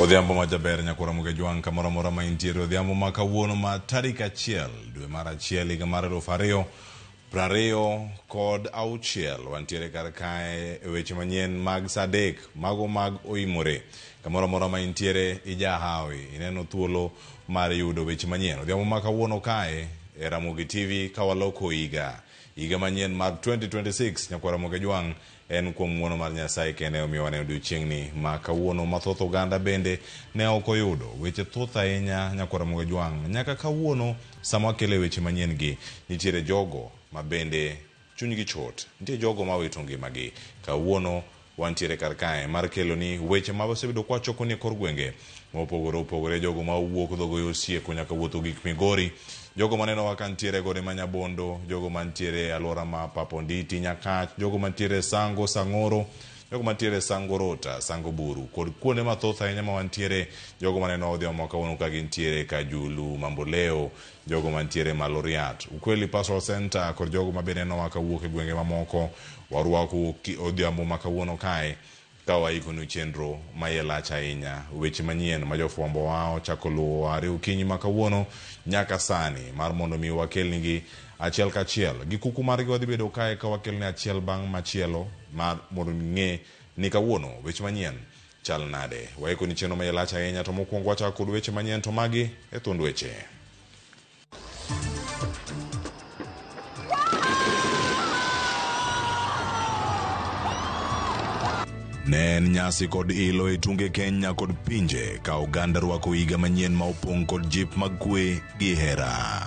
Odhiambo ma jaber nyakwar Ramogi Jwang' kamoro amora ma intiere odhiambo ma kawuono ma tarik 1 dwe mar 1 higa mar 2026 wantiere kar kae e weche manyien mag saa 3 mago mag oimore kamoro amora ma intiere ijahawi ineno thuolo mar yudo weche manyien odhiambo ma kawuono kae e Ramogi TV ka waloko higa higa manyien mar 2026 nyakwar Ramogi Jwang' en kuom ng'uono mar Nyasaye kende omiyo waneno odiochieng'ni ma kawuono ma thoth oganda bende ne ok oyudo weche thoth ahinya nyakwar Ramogi Jwang' nyaka kawuono sama wakelo weche manyien gi nitiere jogo ma bende chunygi chot nitie jogo ma wito ngimagi kawuono wantiere kar kae mar kelo ni weche ma wasebedo kwachoko ni e kor gwenge mopogore opogore jogo ma owuok dhogoyo osieko nyaka wuotho gik Migori jogo manenowa ka ntiere gode ma Nyabondo jogo mantiere e alwora ma Paponditi Nyakach jogo mantiere Sango Sang'oro jogo mantiere Sango Rota Sango Buru kod kuonde mathoth ahinya ma wantiere jogo manenowa odhiambo ma kawuono ka gintiere Kajulu Mamboleo jogo mantiere Maloriat Ukweli Pastoral Center kod jogo ma bende nenowa kawuok e gwenge mamoko warwako odhiambo ma kawuono kae ka waikonu chenro ma iye lach ahinya weche manyien ma jofwambo wa ochako luwo are okinyi ma kawuono nyaka sani mar mondo mi wakelnigi achiel kachiel gi kuku margi wadhi bedo kae ka wakelni achiel bang' machielo mar mondo ng'e ni kawuono weche manyien chal nade waikoni chenro ma iye lach ahinya to mokwongo wachako kod weche manyien to magi e thuond weche. Ne en nyasi kod ilo e tunge Kenya kod pinje ka oganda rwako higa manyien ma opong' kod jip mag kwe gi hera.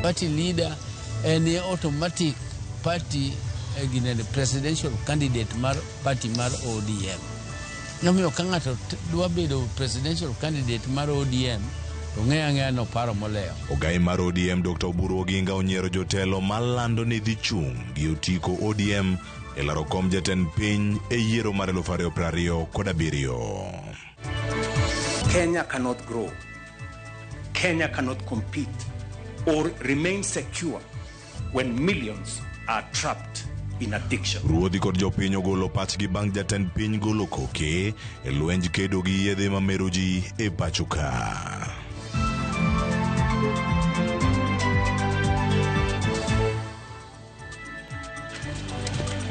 Party leader en automatic party ginene presidential candidate mar party mar ODM. Omiyo ka ng'ato dwa bedo presidential candidate mar ODM to ng'e ang'eya noparo molewo. Ogai mar ODM Dr. Oburu Oginga onyiero jotelo malando ni dhi chung' gi otiko ODM e laro kom jatend piny e yiero mar 2027. Kenya cannot grow. Kenya cannot compete or remain secure when millions are trapped in addiction. Ruodhi kod jopiny ogolo pachgi bang' jatend piny golo koke e lwenj kedo gi yedhe mamero ji e pacho ka.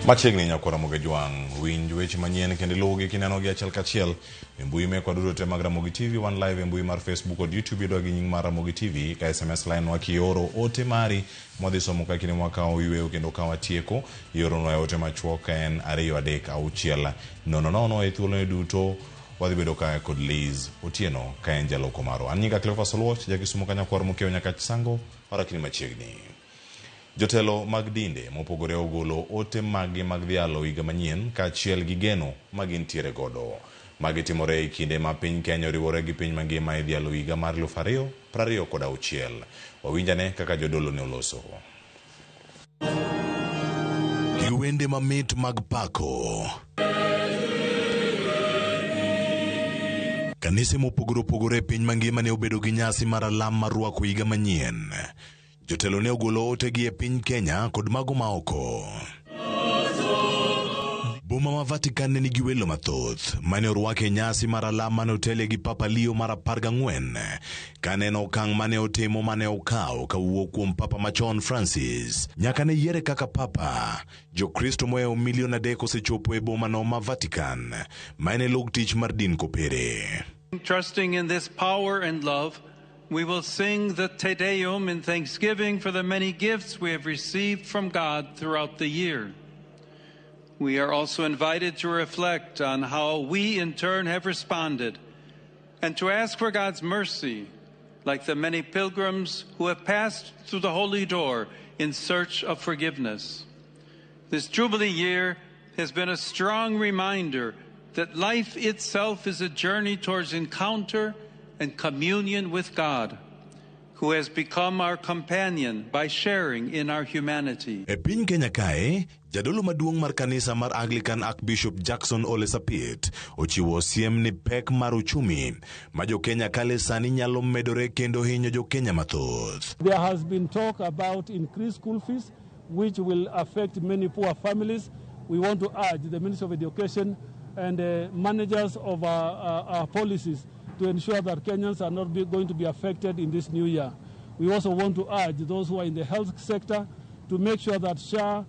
Machiegni nyakwar Ramogi Jwang' winj weche manyien kendo iluwgi kinenogi achiel kachiel e mbui mekwa duto te mag Ramogi TV One Live e mbui mar Facebook kod YouTube yudowa gi nying mar Ramogi TV ka SMS line wa kioro ote mari mwadhi somo ka kinde mwakawo yweyo kendo ka watieko ioronwa e ote machuok en 2 3 6 0 0 e thuoloni duto wadhi bedo kae kod Liz Otieno ka en jaloko marwa. An nyinga Cleophas Oluoch, jakisumo ka nyakwar Mokeo Nyakach Sango, warakni machiegni. Jotelo mag dinde mopogore ogolo ote maggi mag dhialo higa manyien kaachiel gi geno ma gintiere godo. Magi timore e kinde ma piny Kenya oriwore gi piny mangima e dhialo higa mar 2026. Wawinjane kaka jodolo ne oloso. Gi wende mamit mag pako. Kanise mopogore opogore e piny mangima ne obedo gi nyasi mar alam mar rwako higa manyien. Jotelo ne ogolo otegi e piny Kenya kod mago ma oko. Boma ma Vatican ne nigi welo mathoth mane orwak e nyasi mar alam mane otelie gi Papa Leo mar 14 kaneno okang' mane otimo mane okawo kawuok kuom Papa machon Francis. Nyaka ne yiere kaka Papa, Jokristo mohewo milion 3 osechopo e boma no ma Vatican, ma en e log tich mar din kopere. Trusting in this power and love, we will sing the Te Deum in thanksgiving for the many gifts we have received from God throughout the year. We are also invited to reflect on how we in turn have responded and to ask for God's mercy, like the many pilgrims who have passed through the holy door in search of forgiveness. This Jubilee year has been a strong reminder that life itself is a journey towards encounter and communion with God, who has become our companion by sharing in our humanity. E piny Kenya kae, jadolo maduong' mar kanisa mar Anglican Archbishop Jackson Ole Sapit ochiwo siem ni pek mar uchumi ma jo-Kenya kale sani nyalo medore kendo hinyo jo-Kenya mathoth. There has been talk about increased school fees, which will affect many poor families. We want to urge the Ministry of Education and managers of our policies to ensure that Kenyans are not going to be affected in this new year. We also want to urge those who are in the health sector to make sure that SHA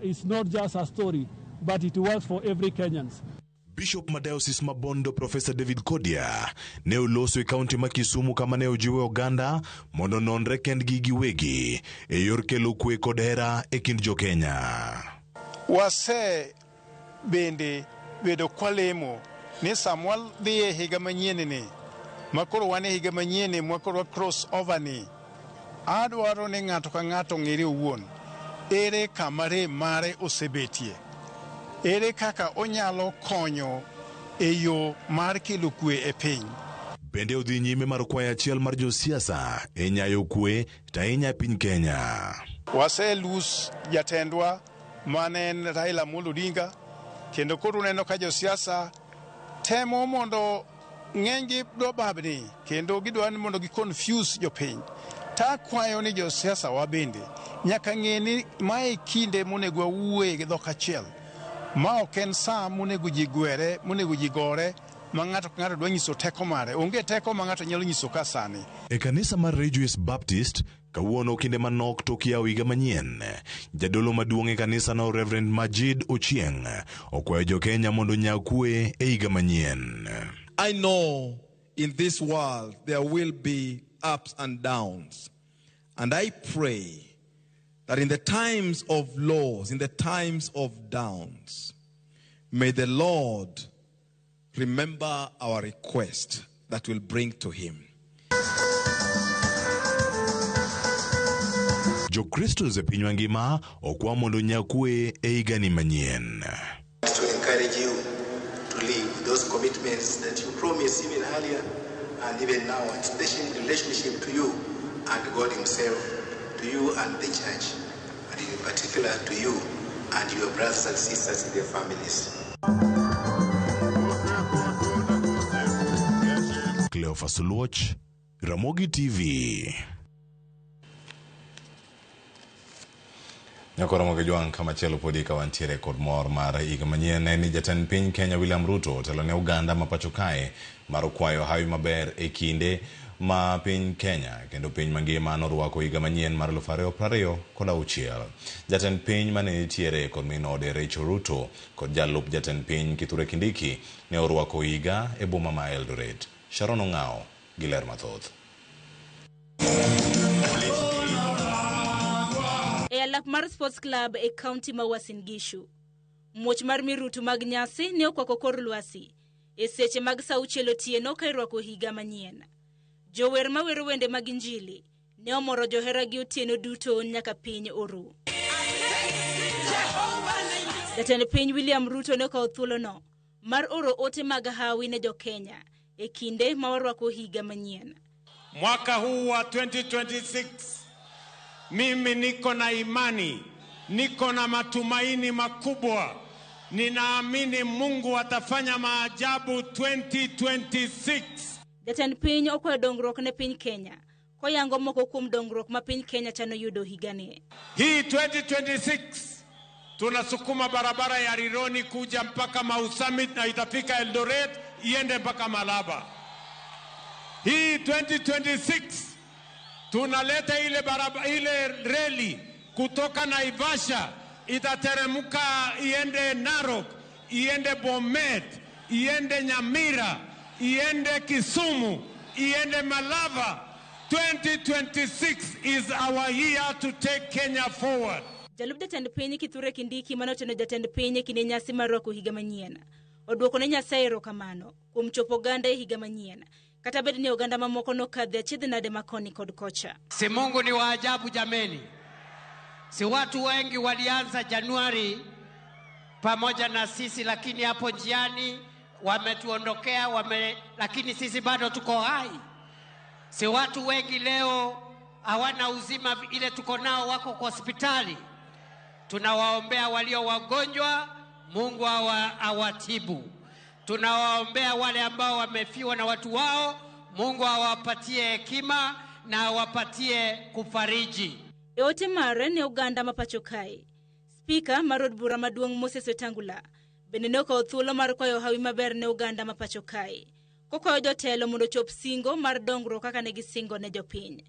is not just a story, but it works for every Kenyans. Bishop ma Diocese ma Bondo Professor David Kodia ne oloso e kaunti ma Kisumu kama ne ojiwe oganda mondo ononre kendgi giwegi e yor kelo kwe kod hera e kind jo-Kenya. Wase bende bedo kwalemo ni sama wadhi e higa manyien ni, makoro wan e higa manyien makoro wa cross over ni, adwaro ni ng'ato ka ng'ato ong'ere owuon ere kama rem mare osebetie, ere kaka onyalo konyo e yo mar kelo kwe e piny. Bende odhi nyime mar kwayo achiel mar josiasa e nyayo kwe to ahinya e piny Kenya. Wase lose jatendwa mane en Raila Amolo Odinga, kendo koro uneno ka josiasa temo mondo ng'enygi dwa babni kendo gidwa ni mondo gi confuse jopiny. Takwayo ni josiasa wa bende nyaka ng'e ni mae kinde monego wawuoye gi dhok achiel. Ma ok en sa monego ji gwere, monego ji gore, ma ng'ato ka ng'ato dwa nyiso teko mare. Onge teko ma ng'ato nyalo nyiso ka sani. E kanisa mar Rejoice Baptist, kawuono kinde manok tok yawo higa manyien, jadolo maduong' e kanisano Reverend Majid Ochieng' okwayo jo-Kenya mondo onyag kwe e higa manyien. I know in this world there will be ups and downs. And I pray that in the times of lows, in the times of downs, may the Lord remember our request that we'll bring to him. Jokristo e piny mangima okwa mondo onyag kwe e higani manyien. To encourage you to live those commitments that you promised even earlier and even now, especially in relationship to you and God himself, to you and the church, and in particular to you and your brothers and sisters in their families. Cleophas Luoch, Ramogi TV. Nyakoro Ramogi Jwang' kamachielo podi ka wantiere kod mor mar higa manyien en ni jatend piny Kenya William Ruto otelo ne oganda ma pacho kae mar kwayo hawi maber e kinde ma piny Kenya kendo piny mangima norwako higa manyien mar 2026. Jatend piny mane nitiere kod min ode Rachel Ruto kod jalup jatend piny Kithure Kindiki ne orwako higa e boma ma Eldoret. Sharon Ong'ao gi ler mathoth. E alap mar Sports Club e kaunti ma Uasin Gishu, muoch mar mirutu mag nyasi ne okwako kor lwasi e seche mag saa auchiel otieno ka irwako higa manyien. Jower mawero wende mag injili ne omoro joheragi otieno duto nyaka piny oru. Jatend piny William Ruto ne okawo thuolono mar oro ote mag hawi ne jo-Kenya e kinde ma warwako higa manyien. Mwaka huu wa 2026 mimi niko na imani, niko na matumaini makubwa. Ninaamini Mungu atafanya maajabu 2026. Jatend piny okwayo dongruok ne piny Kenya koyango moko kuom dongruok ma piny Kenya chano yudo higani. Hii 2026 tunasukuma barabara ya Rironi kuja mpaka Mau Summit na itafika Eldoret iende mpaka Malaba. Hii 2026 tunaleta ile barabara, ile reli kutoka Naivasha itateremka iende Narok, iende Bomet, iende Nyamira, iende Kisumu, iende Malava. 2026 is our year to take Kenya forward. Jalup jatend piny Kithure Kindiki mane oteno jatend piny e kinde nyasi mar rwako higa manyien oduoko ne Nyasaye erokamano kuom chopo oganda e higa manyien kata bed ni oganda mamoko nokadhe achiedh nade makoni kod kocha. Si Mungu ni wa ajabu jameni. Si watu wengi walianza Januari pamoja na sisi, lakini hapo njiani wametuondokea lakini sisi bado tuko hai. Si watu wengi leo hawana uzima ile tuko nao, wako kwa hospitali. Tunawaombea walio wagonjwa, Mungu awatibu. Tunawaombea wale ambao wamefiwa na watu wao, Mungu awapatie hekima na awapatie kufariji. E ote mare ne oganda ma pacho kae, Spika mar od bura maduong' Moses Wetangula bende ne okawo thuolo mar kwayo hawi maber ne oganda ma pacho kae, kokwayo jotelo mondo ochop singo mar dongruok kaka ne gisingo ne jopiny.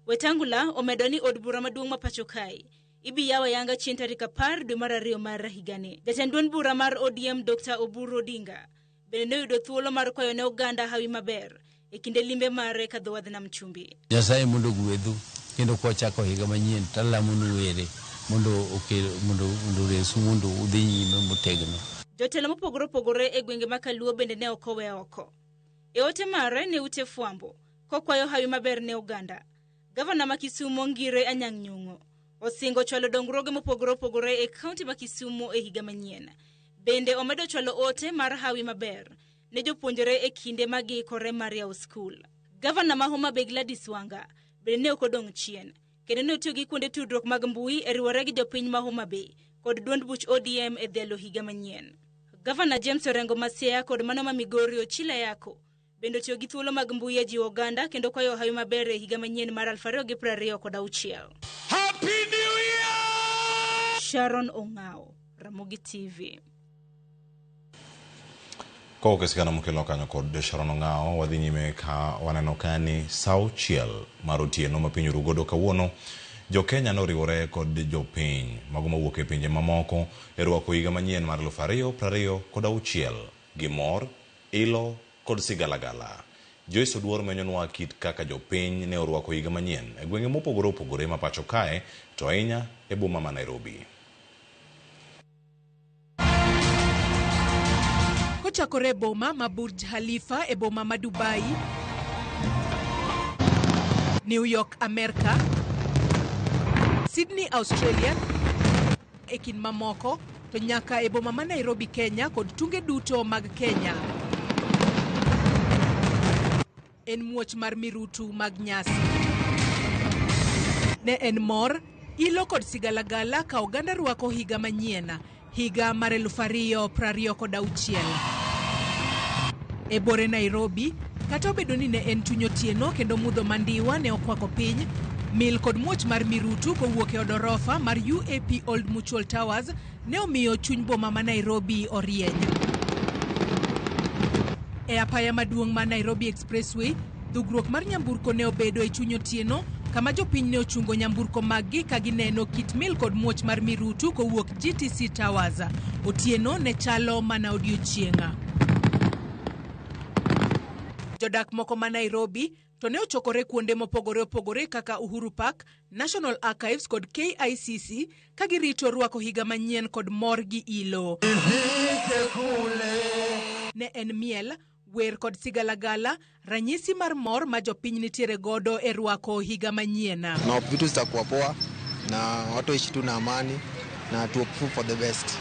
Wetangula omedo ni od bura maduong' ma pacho kae ibi yaw ayanga chieng' tarik 10 dwe mar 2 mar higani. Jatend duond bura mar ODM Dr. Oburu Odinga bende ne oyudo thuolo mar kwayo ne oganda hawi maber e kinde limbe mare kadho wadh nam chumbi. Nyasaye mondo ogwedhu kendo kwachako higa manyien talamonu were mondo okel mondo mondo oresu mondo udhi nyime motegno. Jotelo mopogore opogore e gwenge ma Kaluo bende ne ok owe oko. E ote mare ne ute fwambo kokwayo hawi maber ne oganda. Gavana ma Kisumo Ngire Anyang' Nyong'o osingo chwalo dongruoge mopogore opogore e kaunti ma Kisumo e higa manyien. Bende omedo chwalo ote mar hawi maber ne jopuonjre e kinde ma giikore mar yawo skul. Gavana ma Homa Bay Gladys Wanga bende ne ok odong' chien kendo ne otiyo gi kuonde tudruok mag mbui e riwore gi jopiny ma Homa Bay kod duond buch ODM e dhialo higa manyien. Gavana James Orengo ma Siaya kod mano ma Migori Ochila Yako bende otiyo gi thuolo mag mbui e jiwo oganda kendo kwayo hawi maber e higa manyien mar 2026. Happy New Year! Sharon Ong'ao, Ramogi TV. Kowuok e sigana mokelo kanyo kod Sharon Ong'ao, wadhi nyime ka waneno ka ni sa auchiel mar otieno ma piny oru godo kawuono, Jo-Kenya noriwore kod jopiny mago mawuok e pinje mamoko e rwako higa manyien mar 2026 gi mor, ilo kod sigalagala. Joyce Oduor menyonwa kit kaka jopiny ne orwako higa manyien e gwenge mopogore opogore ma pacho kae to ahinya e boma ma Nairobi. Kochakore e boma ma Burj Khalifa e boma ma Dubai, New York, Amerka, Sydney, Australia, e kind mamoko, to nyaka e boma ma Nairobi, Kenya kod tunge duto mag Kenya. En muoch mar mirutu mag nyasi. Ne en mor, ilo kod sigalagala ka oganda rwako higa manyien, higa mar 2026. E bore Nairobi, kata obedo ni ne en chuny otieno kendo mudho mandiwa ne okwako piny, mil kod muoch mar mirutu kowuok e od orofa mar UAP Old Mutual Towers ne omiyo chuny boma ma Nairobi orieny. E apaya maduong' ma Nairobi Expressway, dhugruok mar nyamburko ne obedo e chuny otieno kama jopiny ne ochungo nyamburko maggi ka gineno kit mil kod muoch mar mirutu kowuok GTC Towers. Otieno ne chalo mana odiochieng'. Jodak moko ma Nairobi to ne ochokore kuonde mopogore opogore kaka Uhuru Park, National Archives kod KICC ka girito rwako higa manyien kod mor gi ilo. Ne en miel, wer kod sigalagala, ranyisi mar mor ma jopiny nitiere godo e rwako higa manyien. Na vitu zitakuwa poa na watu waishi tu na amani na tu hope for the best.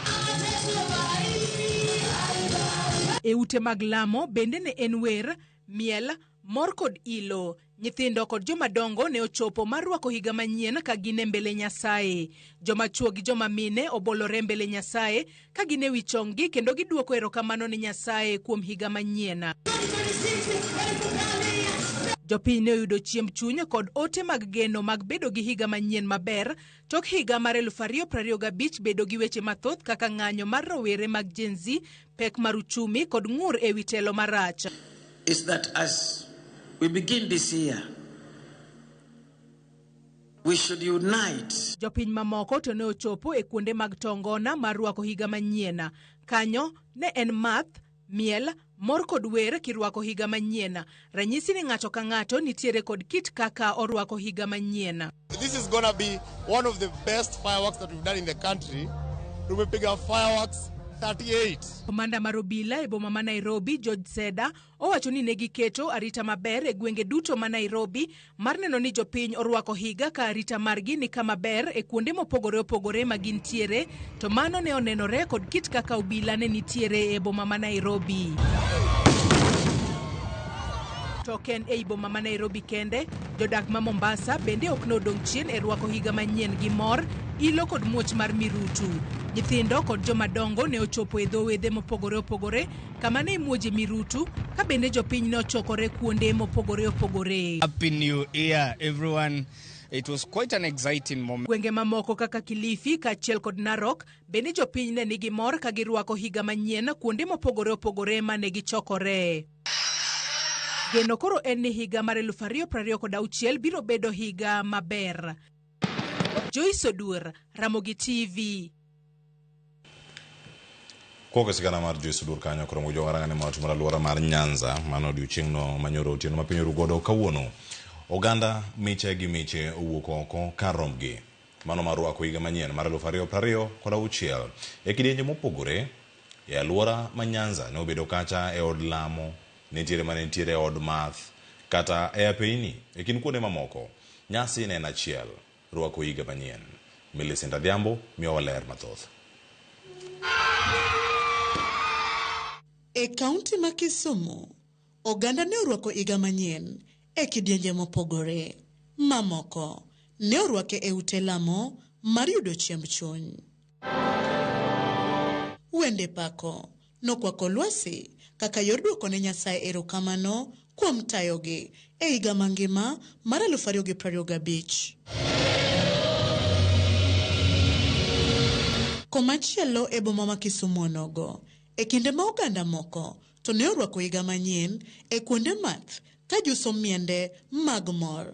E ute mag lamo bende ne en wer, miel, mor kod ilo. Nyithindo kod jomadongo ne ochopo mar rwako higa manyien ka gin e mbele Nyasaye. Joma chuo gi joma mine obolore mbele Nyasaye ka gin e wi chonggi kendo giduoko erokamano ne Nyasaye kuom higa manyien. Jopiny ne oyudo chiemb chuny kod ote mag geno mag bedo gi higa manyien maber tok higa mar 2025 bedo gi weche mathoth kaka ng'anyo mar rowere mag Gen Z, pek mar uchumi kod ng'ur e wi telo marach. Is that as we begin this year, we should unite. Jopiny mamoko to ne ochopo e kuonde mag tongona mar rwako higa manyien. Kanyo ne en math, miel, mor kod wer kirwako higa manyien. Ranyisi ni ng'ato ka ng'ato nitiere kod kit kaka orwako higa manyien. This is gonna be one of the best fireworks that we've done in the country. Tumepiga fireworks 38. Komanda mar obila e boma ma Nairobi, George Seda, owacho ni ne giketo arita maber e gwenge duto ma Nairobi mar neno ni jopiny orwako higa ka arita margi ni kama ber e kuonde mopogore opogore ma gintiere, to mano ne onenore kod kit kaka obila ne nitiere e boma ma Nairobi. To ok en ei boma ma Nairobi kende, jodak ma Mombasa bende ok nodong' chien e rwako higa manyien gi mor, ilo kod muoch mar mirutu. Nyithindo kod jomadongo ne ochopo e dho wedhe mopogore opogore kama ne imuoje mirutu ka bende jopiny ne ochokore kuonde mopogore opogore. Happy New Year, everyone. It was quite an exciting moment. Gwenge mamoko kaka Kilifi kaachiel kod Narok bende jopiny ne nigi mor ka girwako higa manyien kuonde mopogore opogore mane gichokore. Geno koro en ni higa mar 2026 biro bedo higa maber. Joyce Oduor, Ramogi TV. Kuok sigana mar Joyce Oduor kanyo koro mojo warang'ane ma otimore alwora mar Nyanza mano odiochieng'no manyoro otieno ma piny oru godo kawuono. Oganda miche gi miche owuok oko kar rombgi. Mano mar rwako higa manyien mar 2026 e kidienje mopogore e alwora ma Nyanza ne obedo kacha e od lamo, nitiere mane nitiere e od math kata e apeyni e kind kuonde mamoko. Nyasi ne en achiel, rwako higa manyien. Millicent Adhiambo miyowa ler mathoth. E kaunti ma Kisumu, oganda ne orwako higa manyien e kidienje mopogore. Mamoko ne orwake e ute lamo mar yudo chiemb chuny. Wende pako nokwako lwasi kaka yor dwoko ne Nyasaye erokamano kuom tayogi e higa mangima mar 2025. Komachielo e boma ma Kisumu onogo, e kinde ma oganda moko to ne orwako higa manyien e kuonde math ka juso miende mag mor.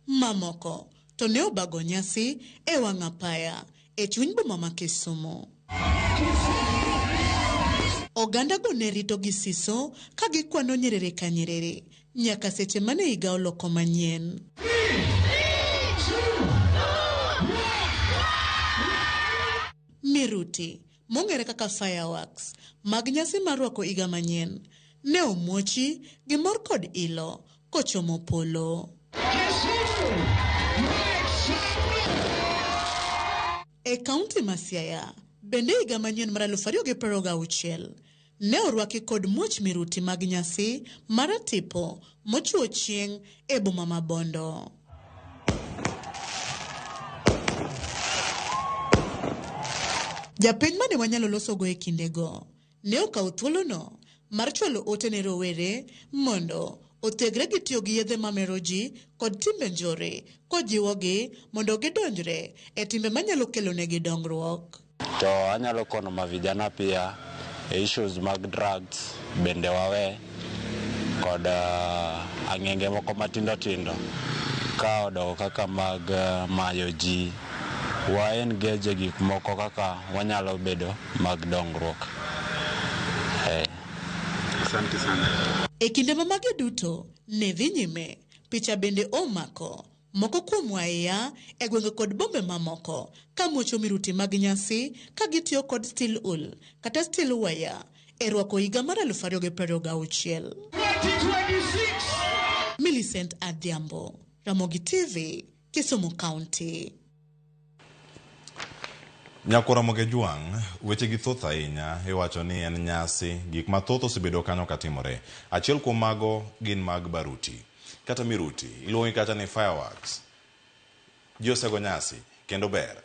Mamoko to ne obago nyasi e wang' apaya e chuny boma ma Kisumu. Oganda go ne rito gi siso ka gikwano nyiriri ka nyiriri nyaka seche mane higa oloko manyien. Miruti, mong'ere kaka fireworks, mag nyasi mar rwako higa manyien ne omuochi gi mor kod ilo kochomo polo. E kaunti ma Siaya, bende higa manyien mar 2026 ne orwaki kod muoch miruti mag nyasi mar tipo mochuo chieng' e boma ma Bondo. Japiny mane wanyalo losogo e kindego ne okawo thuolono mar chwalo ote ne rowere mondo othegre gi tiyo gi yedhe mamero ji kod timbe njore kojiwogi mondo gidonjre e timbe manyalo kelonegi dongruok. To anyalo kono mavijana pia e issues mag drugs bende wawe kod ang'enge moko matindo tindo ka odoko kaka mag mayo ji wa engage e gik moko kaka wanyalo bedo mag dongruok. Asante sana. E kinde ma magi duto ne dhi nyime, picha bende omako moko kuom waiya e gwenge kod bombe mamoko ka muocho miruti mag nyasi ka gitiyo kod steel wool kata steel wire e rwako higa mar 2026. Millicent Adhiambo, Ramogi TV, Kisumu County. Nyakwar Ramogi Ojwang', weche gi thoth ahinya, iwacho ni en nyasi, gik mathoth osebedo kanyo katimore. Achiel kuom mago gin mag baruti, kata miruti, iluongi kata ni fireworks. Ji osego nyasi, kendo ber.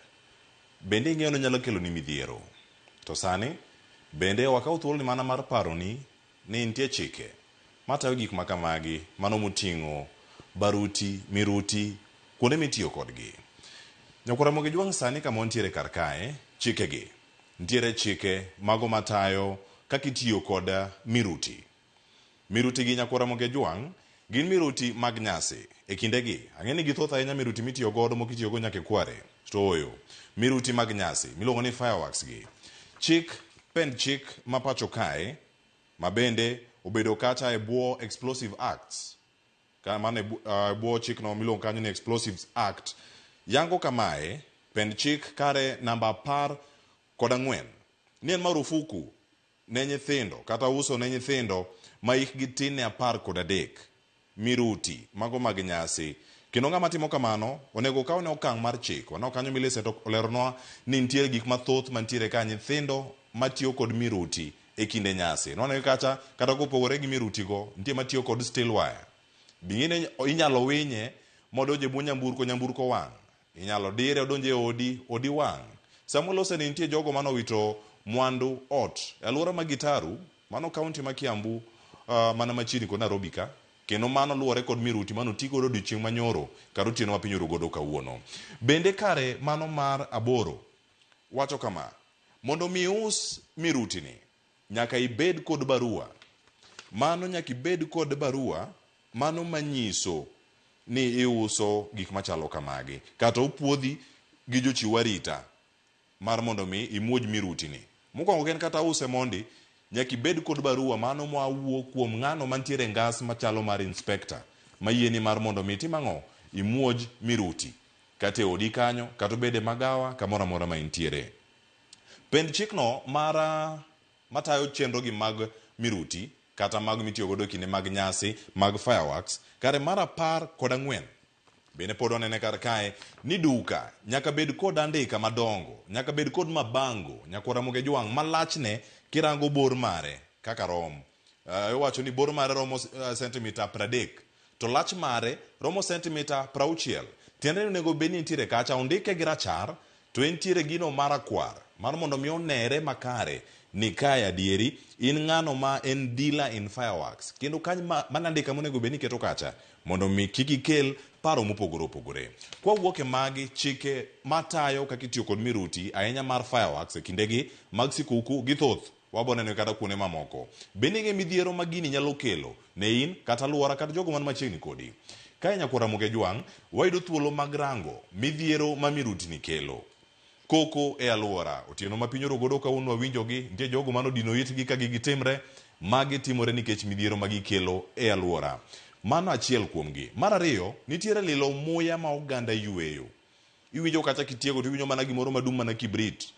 Bende ing'eyo ni onyalo keloni midhiero. To sani, bende wakaw thuoloni mana mar paroni ni nitie chike matayo gik ma kamagi, mano moting'o baruti, miruti, kuonde mitiyo kodgi. Nyakwar Ramogi Ojwang' sani kama wantiere kar kae, chikegi. Nitiere chike mago matayo kaka itiyo kod miruti. Miruti gi Nyakwar Ramogi Ojwang' gin miruti mag nyasi. E kindegi, ang'e ni githoth ahinya miruti mitiyo godo mok itiyo go nyaka e kware. To oyo, miruti mag nyasi miluongo ni fireworks gi. Chik pend chik ma pacho kae, ma bende obedo kata e bwo Explosive Acts, ka mano e bwo chikno miluongo kanyo ni Explosives Act, yango kamae, pend chik kare namba 14 ni en marufuku ne nyithindo kata uso ne nyithindo ma hikgi tin ne 13 miruti mago mag nyasi. Kendo ng'ama timo kamano onego okaw ne okang' mar chik. Waneno kanyo Millicent oleronwa ni nitiere gik mathoth mantiere ka nyithindo matiyo kod miruti e kinde nyasi. Nwaneno kacha kata kopogore gi miruti go, nitie matiyo kod steel wire. Bing'e inyalo winye modonjo e bwo nyamburko, nyamburko wang'. Inyalo dire odonjo e odi, odi wang'. Sama walose ni nitie jogo manowito mwandu ot e alwora ma Gitaru, mano kaunti ma Kiambu, mana machiegni kod Nairobi ka. Kendo mano luwore kod miruti mane oti godo odiochieng' manyoro kata otieno ma piny oru godo kawuono. Bende kare mano mar aboro wacho kama, mondo mi ius miruti ni, nyaka ibed kod barua. Mano nyaka ibed kod barua mano manyiso ni iuso gik machalo kamagi. Kata opuodhi gi jochiw arita mar mondo mi imuoj miruti ni. Mokwongo ken kata use mondi, nyaka ibed kod barua mano ma wuok kuom ng'ano mantiere e ngas machalo mar inspector mayieni mar mondo mi itim ang'o? Imuoj miruti. Kata e odi kanyo, kata obed e magawa, kamoro amora ma intiere. Pend chikno mar matayo chenro gi mag miruti kata mag mitiyo godo e kinde mag nyasi mag fireworks kare mar 14 bende pod wanene kar kae ni duka nyaka bed kod andika madongo, nyaka bed kod mabango nyakwar Ramogi Ajwang' malachne kirango bor mare kaka rom. Iwacho ni bor mare romo sentimita 30 to lach mare romo sentimita 60. Tiende ni onego bed ni nitiere kacha ondike gi rachar to entiere gino marakwar mar mondo mi onere makare ni kae adieri in ng'ano ma en dealer in fireworks. Kendo kany mana andika monego bed ni iketo kacha mondo mi kik ikel paro mopogore opogore. Kwa wuok e magi chike matayo kaka itiyo kod miruti ahinya mar fireworks e kindegi mag sikuku gi thoth wabo neno kata kuonde mamoko. Bende ing'e midhiero ma gini nyalo kelo ne in kata aluora kata jogo man machiegni kodi. Kae nyakwar Ramogi Ajwang' wayudo thuolo mag rango midhiero ma miruti ni kelo. Koko e aluora. Otieno ma piny oro godo kawuono wawinjogi, nitie jogo mano dino itgi ka gigi timre, magi timore nikech midhiero ma gikelo e aluora. Mano achiel kuomgi. Mar ariyo, nitiere lilo muya ma oganda yweyo. Iwinjo kacha kitieko to iwinjo mana gimoro madum mana kibrit.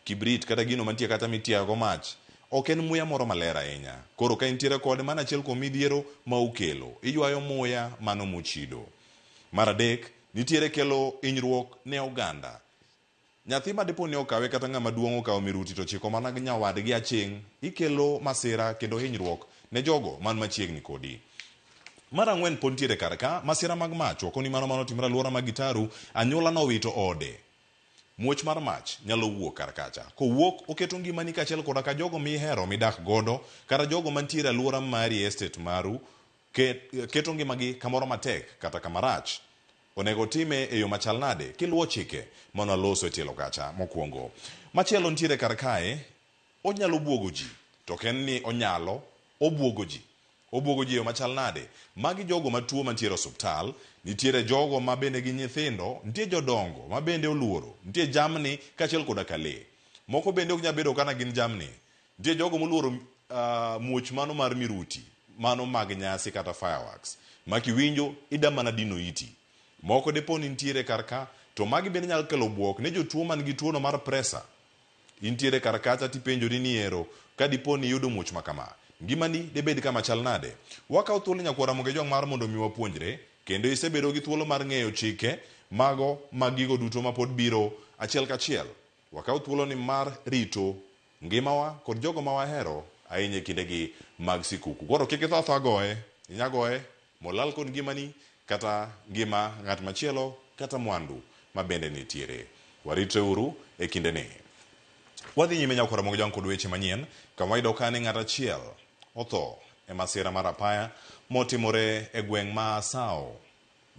Kibrit kata gino mantie kata mitiago mach. Ok en muya moro maler ahinya. Koro ka intiere kode, mano achiel kuom midhiero ma ukelo. Iywayo muya mano mochido. Mar adek, nitiere kelo hinyruok ne oganda. Nyathi ma dipo ni okawe kata ng'ama duong' okawo miruti to chiko mana nyawadgi aching', ikelo masira kendo hinyruok ne jogo man machiegni kodi. Mar ang'wen pod nitiere kar ka, masira mag mach. Wakoni mano mano timore aluora mag Gitaru, anyuola nowito ode. Muoch mar mach nyalo wuok kar kacha. Kowuok, oketo ngimani kaachiel koda ka jogo mihero midak godo, kata jogo mantiere aluora mari e estate maru, keto ngimagi kamoro matek kata kamarach. Onego time e yo machal nade kiluwo chike mano aloso e tielo kacha mokwongo. Machielo nitiere kar kae, onyalo buogo ji. To ok en ni onyalo, obuogo ji. Obuogo ji e yo machal nade? Magi jogo matuo mantiere osuptal, nitiere jogo ma bende gi nyithindo, nitie jodongo ma bende oluoro, nitie jamni kaachiel koda ka lee. Moko bende ok nyal bedo kana gin jamni. Nitie jogo moluoro muoch mano mar miruti, mano mag nyasi kata fireworks. Ma kiwinjo, ida mana dino iti. Moko dipo ni nitiere kar ka, to magi bende nyalo kelo buok ne jotuo man gi tuono mar presa. Intiere kar kacha tipenjori ni ero, ka dipo ni iyudo muoch ma kama, ngimani debed kama chal nade? Wakawo thuolo nyakwar Ramogi Ajwang' mar mondo mi wapuonjre, kendo isebedo gi thuolo mar ng'eyo chike mago mag gigo duto mapod biro achiel kachiel. Wakawo thuolo ni mar rito ngimawa kod jogo ma wahero ahinya e kindegi mag sikuku. Koro kik itho athoa goye, inya goye molal kod ngimani kata ngima ng'at machielo kata mwandu ma bende nitiere. Waritre uru e kindeni. Wadhi nyime nyakwar Ramogi Ajwang' kod weche manyien, kama wayudo ka ni ng'at achiel otho e masira mar apaya motimore e gweng' ma Asao.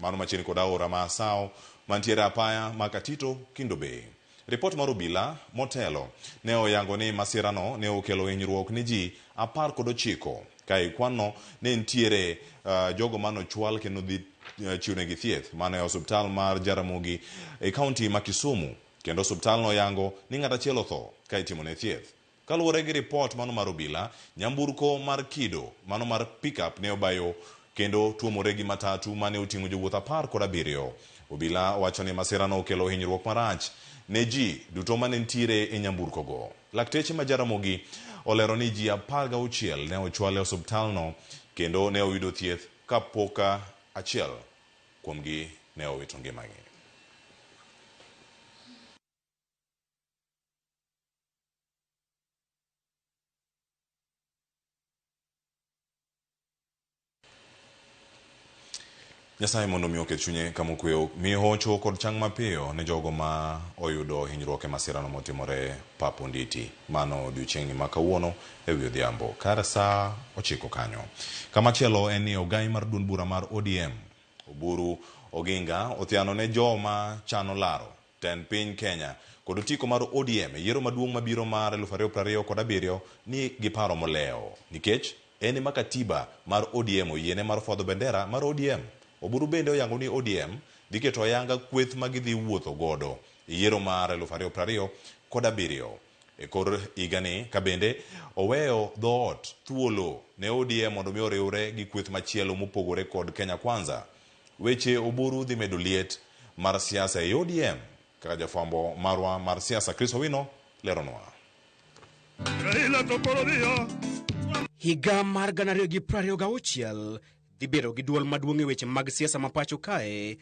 Mano machiegni kod aora ma Asao mantiere apaya ma Katito Kindo Bay. Ripot mar obila motelo ne oyango ni masirano ne okelo hinyruok ne ji 19. Ka e kwanno ne nitiere jogo manochwal kendo dhi chiwnegi thieth mano e osuptal mar Jaramogi e kaunti ma Kisumu. Kendo osuptal no oyango ni ng'at achiel otho ka itimone thieth. Kaluwore gi ripot mano mar obila, nyamburko mar kido mano mar pickup ne obayo kendo tuomore gi matatu mane oting'o jowuoth 17. Obila wacho ni masirano okelo hinyruok marach ne ji duto mane nitiere e nyamburko go. Lakteche ma Jaramogi olero ni ji 16 ne ochwal e osuptalno kendo ne oyudo thieth kapok achiel kuomgi ne owito ngimagi. Nyasaye mondo mi oket chunye kama okwe, mi hocho kod chang mapiyo ne jogo ma oyudo hinyruok e masirano motimore pap Onditi. Mano odiochieng'ni ma kawuono e wi odhiambo kar saa 9 kanyo. Kamachielo en ni ogai mar duond bura mar ODM Oburu Oginga othiano ne joma chano laro tend piny Kenya kod otiko mar ODM e yiero maduong' mabiro mar 2027 ni giparo molewo nikech en ema katiba mar ODM oyiene mar fwadho bendera mar ODM. Oburu bende oyango ni ODM dhi keto ayanga kweth ma gidhi wuotho godo e yiero mar 2027 e kor higani, ka bende oweyo dhoot thuolo ne ODM mondo mi oriwre gi kweth machielo mopogore kod Kenya Kwanza. Weche Oburu dhi medo liet mar siasa e ODM kaka jafwambo marwa mar siasa Chris Owino leronwa. Higa mar 2026 dhi bedo gi duol maduong' e weche mag siasa ma pacho kae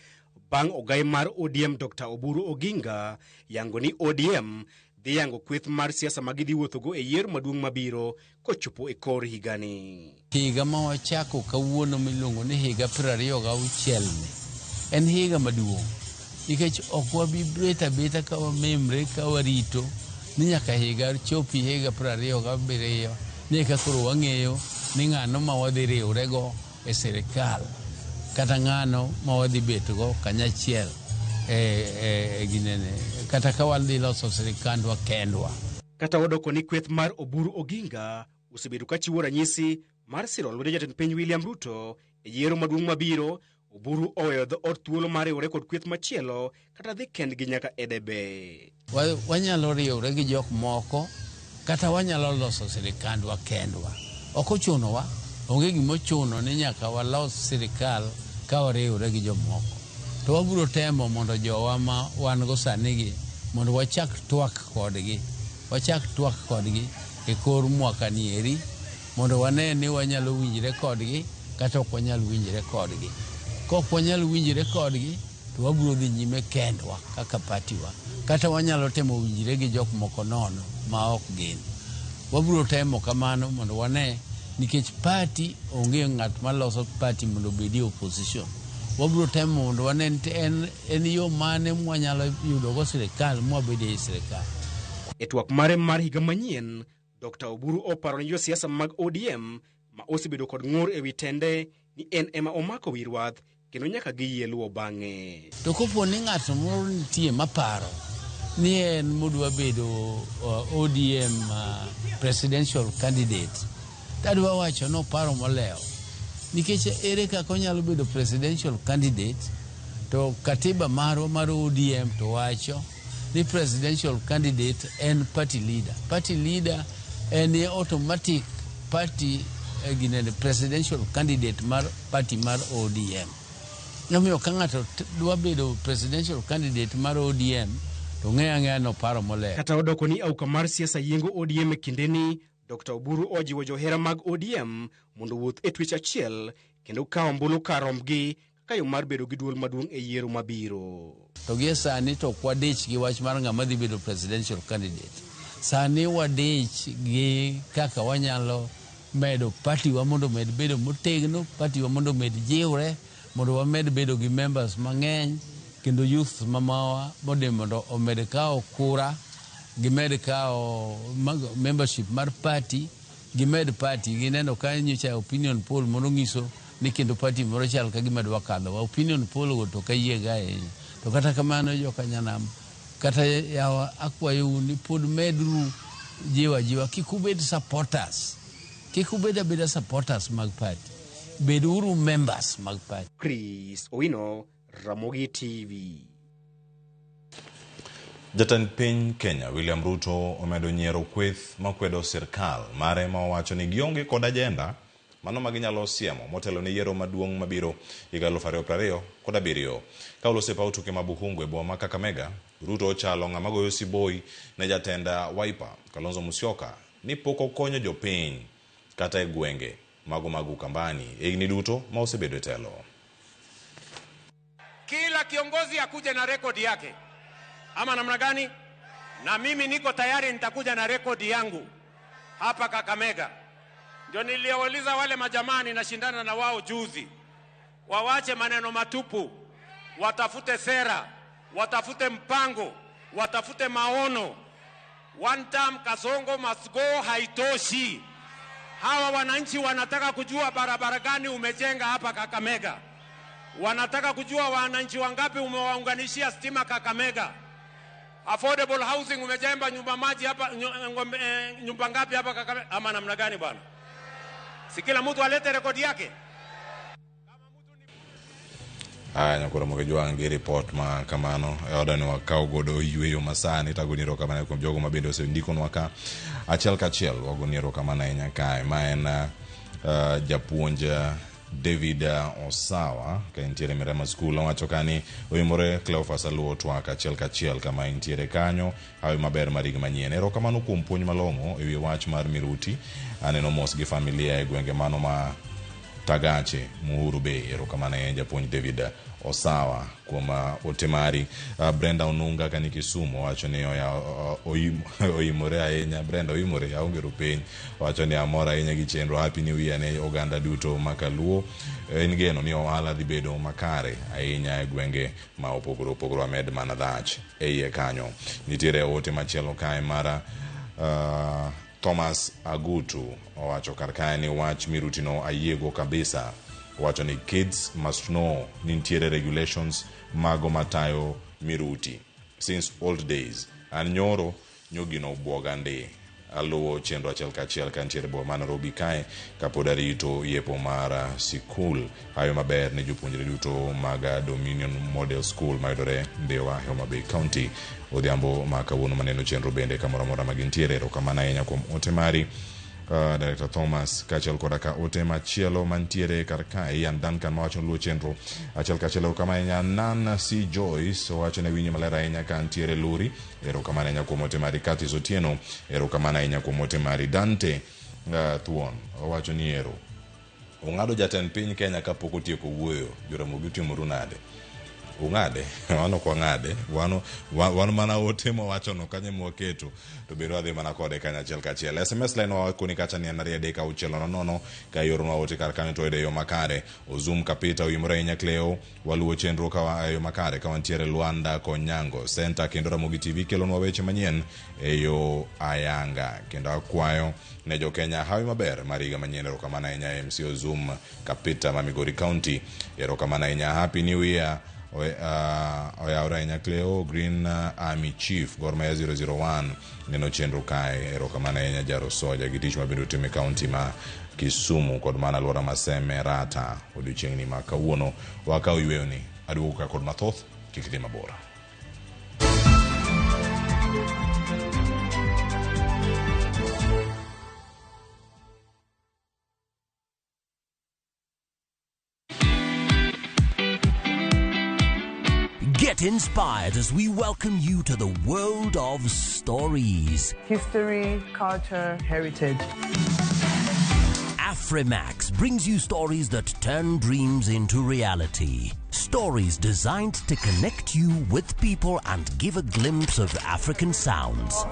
bang' ogai mar ODM Dr. Oburu Oginga yango ni ODM dhi yango kweth mar siasa ma gidhi wuothogo e yiero maduong' mabiro kochopo e kor higani. Higa ma wachako kawuono miluongo ni higa 26 ni en higa maduong' nikech ok wabi bet abeta ka wamemre ka warito ni nyaka higa chopi higa 27 ni eka koro wang'eyo ni ng'ano ma wadhi riwrego e sirikal kata ng'ano ma wadhi betgo kanyachiel e ginene kata ka wadhi loso sirikandwa kendwa. Kata odoko ni kweth mar Oburu Oginga osebedo ka chiwo ranyisi mar siro lwedo jatend piny William Ruto e yiero maduong' mabiro, Oburu oweyo dhoot thuolo mar riwore kod kweth machielo kata dhi kendgi nyaka e debe. Wanyalo riwore gi jok moko kata wanyalo loso sirikandwa kendwa. Ok ochunowa, onge gima ochuno ni nyaka walos sirikal ka wariwore gi jomoko. To wabiro temo mondo jowa ma wan go sani gi mondo wachak twak kodgi. Wachak twak kodgi e kor mwaka ni eri mondo wane ni wanyalo winjre kodgi kata ok wanyal winjre kodgi. Kok wanyal winjre kodgi to wabiro dhi nyime kendwa kaka patiwa. Kata wanyalo temo winjre gi jok moko nono ma ok gin. Wabiro temo kamano mondo wane nikech party onge ng'at maloso party mondo obed e opposition. Wabiro temo mondo wane en yo mane mwanyalo yudogo sirikal mwabede e sirikal. E twak mare mar higa manyien, Dr. Oburu oparo ni josiasa mag ODM ma osebedo kod ng'ur ewi tende ni en ema omako wi rwath kendo nyaka giyie luwo bang'e. To kopo ni ng'ato moro nitie maparo ni en modwa bedo ODM presidential candidate, tadwa wacho noparo molewo. Nikech ere kaka onyalo bedo presidential candidate to katiba marwa mar ODM to wacho ni presidential candidate en party leader. Party leader en automatic party ginene presidential candidate mar party mar ODM. Omiyo ka ng'ato dwa bedo presidential candidate mar ODM to ng'eyo ang'eya noparo molewo. Kata odoko ni auka mar siasa yiengo ODM e kindeni, Dr. Oburu ojiwo johera mag ODM mondo owuoth e twech achiel kendo kawo ombulu kar rombgi kaka yo mar bedo gi duol maduong' e yiero mabiro. To gie sani to ok wadich gi wach mar ng'ama dhi bedo presidential candidate. Sani wadich gi kaka wanyalo medo party wa mondo omed bedo motegno, party wa mondo omed jiwre, mondo wamed bedo gi members mang'eny kendo youth mamawa mondo omed kawo kura, gimed kawo membership mar party, gimed party. Gineno ka nyocha opinion poll moro ng'iso ni kendo party moro chal ka gima dwa kadhowa. Opinion poll go to kayiega ahinya. To kata kamano joka nyanam, kata yawa akwayou ni pod medru jiwa jiwa, kik ubed supporters. Kik ubed abeda supporters mag party. Bed uru members mag party. Chris Owino, Ramogi TV. Jatend piny Kenya William Ruto omedo nyiero kweth makwedo sirkal mare ma owacho ni gionge kod ajenda mano ma ginyalo siemo motelo ne yiero maduong' mabiro higa 2027. Ka oloso e paw tuke ma Bukhungu e boma ma Kakamega, Ruto ochalo ng'ama goyo siboi ne jatend Wiper Kalonzo Musyoka ni pok okonyo jopiny kata e gwenge mago mag Ukambani e higni duto ma osebedo e telo. Kila kiongozi akuje na rekodi yake, ama namna gani? Na mimi niko tayari, nitakuja na rekodi yangu hapa Kakamega. Ndio niliwauliza wale majamaa ninashindana na wao juzi, Wawache maneno matupu, watafute sera, watafute mpango, watafute maono. One term Kasongo must go haitoshi. Hawa wananchi wanataka kujua barabara gani umejenga hapa Kakamega. Wanataka kujua wananchi wangapi umewaunganishia stima Kakamega. Affordable housing umejenga nyumba maji hapa, nyumba ngapi hapa Kakamega, ama namna gani bwana? Si kila mtu alete rekodi yake. Aya, nyakoro mogejuang' report ma kamano e oda ni wakaw godo yweyo masani tagoni erokamano kuom jogo ma bende osendikonwa ka achiel kachiel. Wagoni erokamano ahinya kae ma en japuonj David Osawa ka entiere Mirema School owacho ka ni oimore Cleophas Aluo twak achiel kachiel kama entiere kanyo hawi maber mar higa manyien. Erokamano kuom puonj malong'o ewi wach mar miruti. Aneno mos gi familia e gwenge mano ma Tagache Muhuru Bay. Erokamano ahinya japuonj David Osawa kuom ote mari. Brenda Onunga kani Kisumu wacho ni oimore ahinya. Brenda oimore aonge rupiny. Wacho ni amor ahinya gi chenro Happy New Year ne oganda duto makaluo. En geno ni ohala dhi bedo makare ahinya e gwenge ma opogore opogore amed mana dhach e iye kanyo. Nitiere ote machielo kae mara Thomas Agutu owacho kar kae ni wach mirutino ayiego kabisa. Wacho ni kids must know ni nitiere regulations mago matayo miruti since old days. An nyoro nyogino obwoga ndi. Aluwo chenro achiel kachiel kantiere boma ma Nairobi kae kapod arito yepo mar sikul. Hayo maber ne jopuonjre duto mag Dominion Model School mayudore Ndhiwa, Homa Bay County. Odhiambo ma kawuono maneno chenro bende kamoro amora ma gintiere. Erokamano ahinya kuom ote mari. Director Thomas kaachiel koda ka ote machielo mantiere kar kae. Ian Duncan mawacho luwo chenro achiel kachiel. Erokamano ahinya. Nancy Joyce owacho ne winjo maler ahinya ka ntiere Luri. Erokamano ahinya kuom ote mari. Curtis Otieno erokamano ahinya kuom ote mari. Dante Thuon owacho ni ero ung'ado jatend piny Kenya kapok otieko wuoyo. Joramogi utimoru nade? Ung'ade? Wan ok wang'ade. Wan mana ote mawachono kanyo mwaketo to bende wadhi mana kode kanyo achiel kachiel. SMS line wakoni kacha ni en 2 3 6 0 0 ka ioronwa ote kar kanyo to wayude e yo makare. Ozum Kapita oimore ahinya Cleo waluwo chenro ka e yo makare ka wantiere Luanda Konyango Center kendo Ramogi TV kelonwa weche manyien e yo ayanga. Kendo akwayo ne jo Kenya hawi maber mar higa manyien. Erokamano ahinya MC Ozum Kapita ma Migori County. Erokamano ahinya. Happy New Year. Oyawre ahinya Cleo Green Army Chief Gor Mahia 001 neno chenro kae. Erokamano ahinya Jaro Soja gi tich mabende otimo e county ma Kisumu kod mana alwora ma Semerata odiochieng'ni ma kawuono. Wakaw yweyoni aduogo ka kod mathoth, kik idhi mabor. Get inspired as we welcome you to the world of stories. History, culture, heritage. Afrimax brings you stories that turn dreams into reality. Stories designed to connect you with people and give a glimpse of African sounds.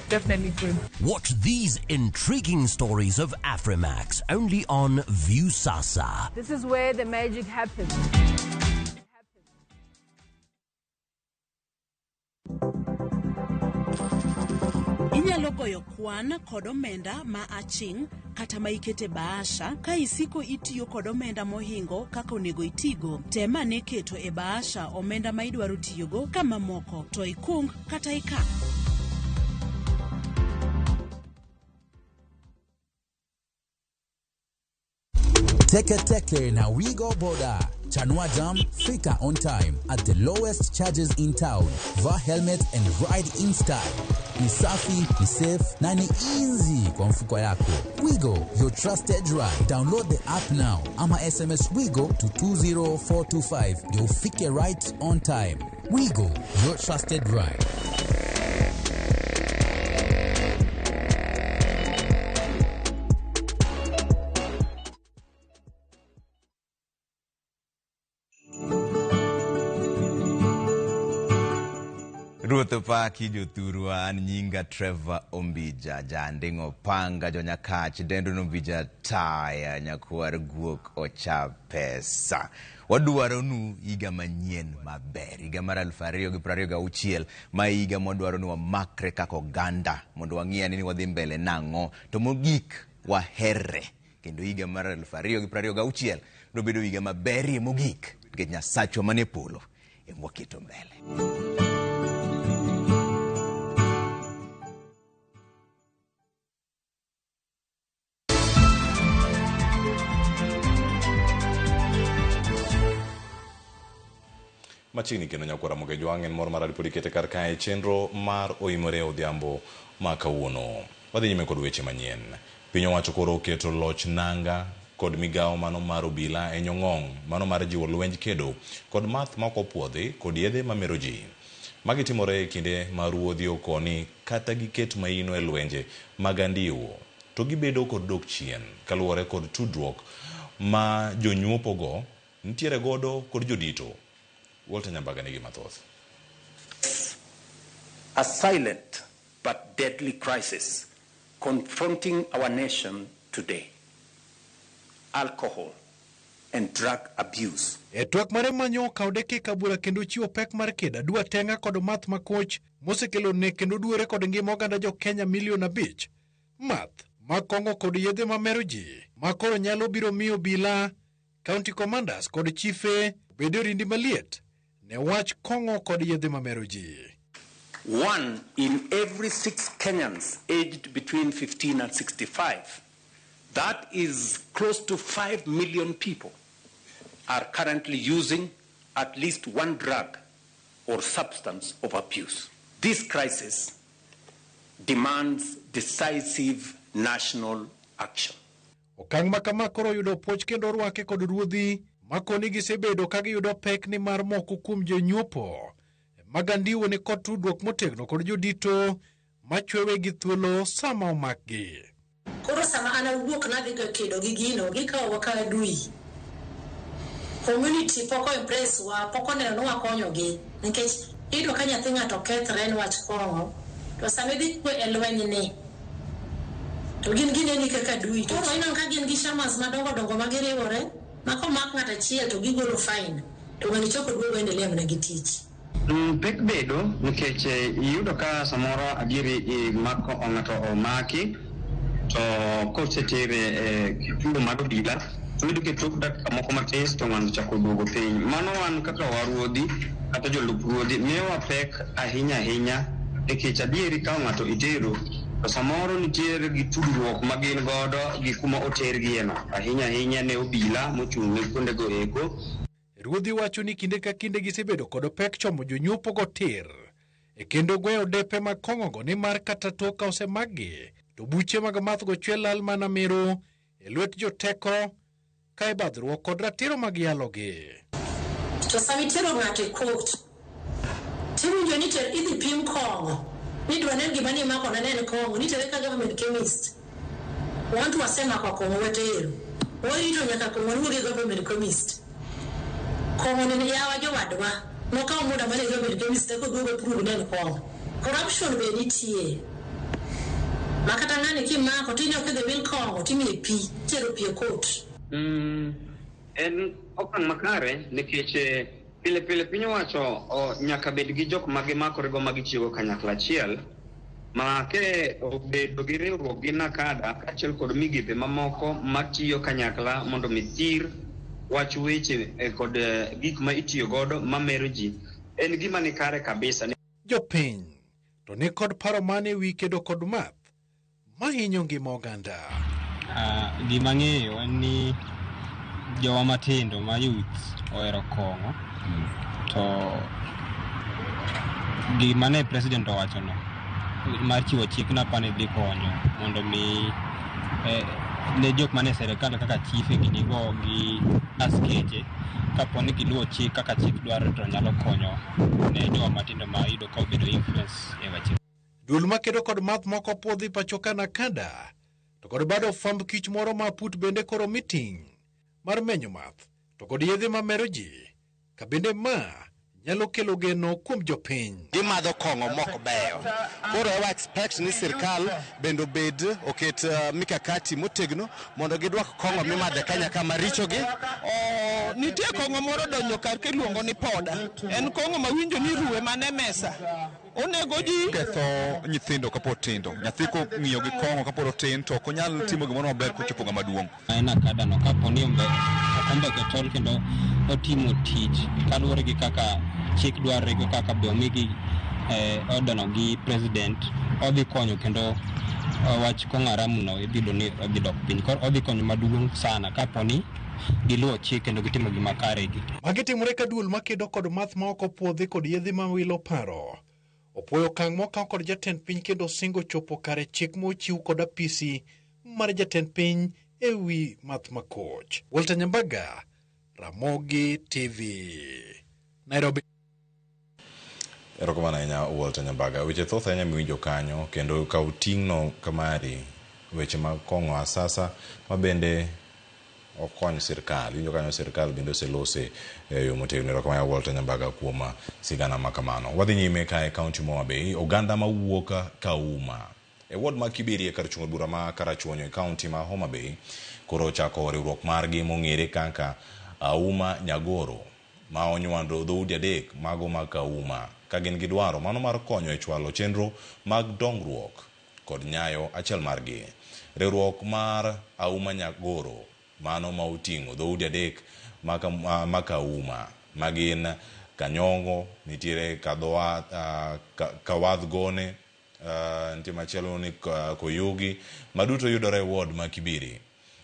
Definitely good. Watch these intriguing stories of Afrimax only on Viusasa. This is where the magic happens. Inyalo goyo kwan kod omenda ma aching' kata ma ikete bahasha ka isiko itiyo kod omenda mohingo kaka onego itigo. Tem ane keto e bahasha omenda ma idwaro tiyogo ka mamoko to ikung kata ika. Teke Teke na Wigo Boda. Chanua Jam, fika on time at the lowest charges in town. Vaa helmet and ride in style. Ni safi, ni safe na ni easy kwa mfuko yako. Wigo, your trusted ride. Download the app now ama SMS Wigo to 20425 ndio ufike right on time. Wigo, your trusted ride. Ruoth Ruoth opaki jothurwa, an nyinga Trevor Ombija, janding'o panga jonyakach, dendo Ombija taya, nyakwar guok ocha pesa. Wadwaro nu higa manyien maber, higa mar 2026, ma higa mwadwaro ni wamakre kaka oganda, mondo wang'i ane ni wadhi mbele nang'o, to mogik waherre. Kendo higa mar 2026 nobedo higa maberie mogik, nikech Nyasachwa manie polo ema waketo mbele. Machiegni kendo nyakwara Ramogi Jwang' en mor mar pod ikete kar kae chenro mar oimore odhiambo ma kawuono. Wadhi nyime kod weche manyien. Piny owacho koro oketo loch nanga kod migawo mano mar obila e nyong'ong' mano mar jiwo lwenj kedo kod math ma ok opuodhi kod yedhe mamero ji. Magi timore e kinde ma ruodhi okoni kata giket maino e lwenje mag andiwo to gibedo kod dok chien kaluwore kod tudruok ma jonyuopogo nitiere godo kod jodito. Walter Nyambaga nigi mathoth. A silent but deadly crisis confronting our nation today. Alcohol and drug abuse. E twak mare manyo okawo dakika bura kendo chiwo pek mar kedo adwa tenga kod math makoch mosekelo nek kendo duore kod ngima oganda jo Kenya milion 5. Math ma kong'o kod yedhe mamero ji ma koro nyalo biro miyo obila, county commanders kod chife obed e orindi maliet ne wach kong'o kod yedhe mamero ji. 1 in every 6 Kenyans aged between 15 and 65, that is close to 5 million people, are currently using at least one drug or substance of abuse. This crisis demands decisive national action. Okang' ma kama koro oyudo puoch kendo orwake kod ruodhi makoni gisebedo ka giyudo pek ni mar moko kuom jonyuopo mag andiwo ni kod tudruok motegno kod jodito machwewe gi thuolo sama omakgi. Koro sama an awuok nadhi ga kedo gi gino, gikawowa ka adui. Community pok o-impress wa, pok oneno ni wakonyogi. Nikech iyudo ka nyathi ng'ato kethre niwach kong'o, to sama idhi kwe e lweny ni, to gin gineni kaka adui. Koro ineno ka gin gi shamas madongo dongo ma giriwore, ma komak ng'ato achiel to gigolo fine, to ng'ani chako duogo endelea mana gi tich. Pek bedo nikech iyudo ka samoro adieri mako ng'ato omaki to kosetere e kituo mar obila to iyudo ka tok dakika moko matis to ng'ano chako duogo piny. Mano wan kaka waruodhi kata jolup ruodhi miyowa pek ahinya ahinya nikech adieri ka ng'ato itero to samoro nitiere gi tudruok ma gin godo gi kuma otergieno ahinya ahinya ne obila mochung' ne kuondego eko. Ruodhi wacho ni kinde ka kinde gisebedo kod pek chomo jonyuopogo tir e kendo gweyo depe mag kong'ogo nimar kata tok ka osemakgi to buche mag mathgo chwe lal mana miro e lwet joteko ka ibadhruok kod ratiro mag yalogi. To sama itero ng'ato e court, tiwinjo ni ter idhi pim kong'o, ni dwa nen gima nimako ne en kong'o, nitere ka government chemist. Wan to wasemako kong'o watero. Warito nyaka kong'o wuog e government chemist. Kong'o ni yawa jowadwa, nokawo muda mane government chemist eka oduogo prove ni en kong'o. Corruption be nitie. Ma kata ng'ani kimako tineno kidhi wil kong'o timiye pi, itero pi e court. En okang' makare nikech pile pile piny owacho nyaka bed gi jok ma gimakorego ma gitiyogo kanyakla achiel ma ke obedo gi riwruok gi NACADA kaachiel kod migepe mamoko matiyo kanyakla mondo mi thir wach weche kod gik ma itiyo godo mamero ji en gima ni kare kabisa. Jopiny to ni kod paro mane wi kedo kod math mahinyo ngima oganda. Gima ang'eyo en ni jowa matindo ma youth ohero kong'o to gima ne president owachono mar chiwo chik napani dhi konyo mondo mi ne jok mane serikal kaka chife ginigo gi askeche kapo ni giluwo chik kaka chik dwaro to nyalo konyo ne jowa matindo ma yudo ka obedo influence e weche. Duol makedo kod math moko puodhi pacho ka NACADA to kod bado fwamb kich moro ma put bende koro meeting mar menyo math to kod yedhe mamero ji ka bende ma nyalo kelo geno kuom jopiny. Gimadho kong'o mok beyo. Koro wa expect ni sirkal bende obed oket mikakati motegno mondo gidwak kong'o mimadho e Kenya ka marichogi. Nitie kong'o moro donjo kar kiluongo ni poda. En kong'o mawinjo ni ruwe mane mesa. Onego ji ketho nyithindo kapod tindo. Nyathi kong'iyo gi kong'o kapod otin to ok onyal timo gimoro maber kochopo ng'ama duong'. En akadano kapo ni ombeke tol kendo otimo tich kaluwore gi kaka chik dwarore gi kaka be omigi order gi president odhi konyo kendo wach kong'o haramu no idhi yudo ni odhi dok piny. Koro odhi konyo maduong' sana kapo ni giluwo chik kendo gitimo gima kare gi. Magi timore ka duol makedo kod math ma ok opuodhi kod yedhe mawilo paro. Opuoyo okang' mokaw kod jatend piny kendo singo chopo kare chik mochiw kod apisi mar jatend piny e wi math makoch. Walter Nyambaga, Ramogi TV, Nairobi. Erokamano ahinya Walter Nyambaga. Weche thoth ahinya miwinjo kanyo kendo kaw ting'no kamari weche mag kong'o asasa ma bende okony sirkal. Iwinjo kanyo sirkal bende oselose e yo motegno. Erokamano Walter Nyambaga kuom sigana ma kamano. Wadhi nyime kae kaunti ma Homa Bay, oganda mawuok Kauma e ward ma Kiberi e kar chung' bura ma Karachuonyo e kaunti ma Homa Bay koro ochako riwruok margi mong'ere kaka Auma Nyagoro ma onywando dhoudi adek mago mag Kauma ka gin gi dwaro mano mar konyo e chwalo chenro mag dongruok kod nyayo achiel margi. Riwruok mar Auma Nyagoro mano ma oting'o dhoudi adek ma Kauma ma gin Kanyongo, nitiere Kawadh Gone, nitie machielo ni Koyugi, maduto yudore e ward ma Kibiri.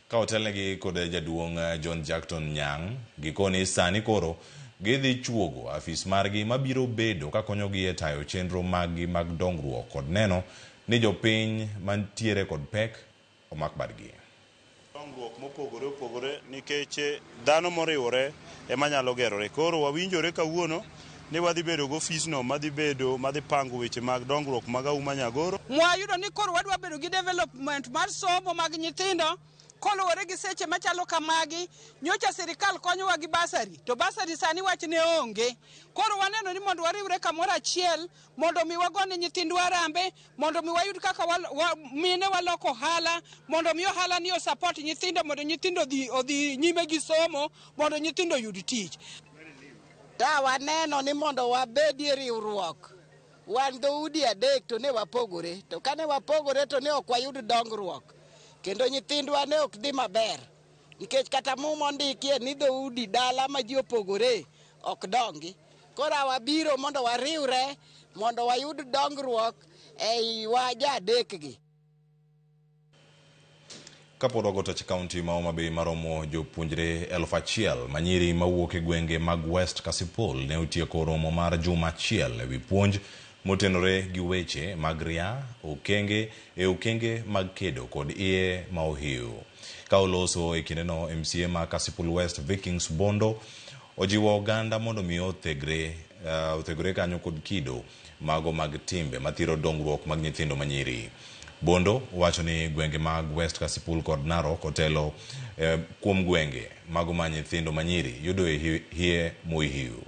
Ka otelnegi kod jaduong' John Jackton Nyang', gikoni sani koro gidhi chuogo afis margi mabiro bedo kakonyogi e tayo chenro maggi mag dongruok kod neno ni jopiny mantiere kod pek omak badgi. Dongruok mopogore opogore nikech dhano moriwore ema nyalo gerore. Koro wawinjore kawuono ni wadhi bedo gi ofisno madhi bedo madhi pango weche mag dongruok mag Auma Nyagoro. Mwayudo ni koro wadwa bedo gi development mar somo mag nyithindo koluwore gi seche machalo kamagi. Nyocha sirikal konyowa gi basari, to basari sani wach ne onge. Koro waneno ni mondo wariwre kamoro achiel mondo mi wagone nyithindwa arambe, mondo mi wayud kaka mine waloko ohala, mondo mi ohala ni osupport nyithindo, mondo nyithindo odhi nyime gi somo, mondo nyithindo oyud tich. Ta waneno ni mondo wabedie riwruok. Wan dhoudi adek to ne wapogore, to kane wapogore to ne ok wayud dongruok. Kendo nyithindwa ne ok dhi maber, nikech kata muma ondikie ni dhoudi dala ma ji opogore ok dongi. Koro wabiro mondo wariwre mondo wayud dongruok eiwa jadekgi. Kapod wago tach kaunti ma Homa Bay maromo jopuonjre 1000 manyiri mawuok e gwenge mag West Kasipul ne otieko romo mar juma achiel ewi puonj motenore gi weche mag ria okenge e okenge mag kedo kod iye ma ohiu. Ka oloso e kindeno, MCA ma Kasipul West Vikings Bondo ojiwo oganda mondo mi othegre kanyo kod kido mago mag timbe mathiro dongruok mag nyithindo manyiri. Bondo wacho ni gwenge mag West Kasipul kod Narok otelo kuom gwenge mago ma nyithindo manyiri yudo e hie mohiu.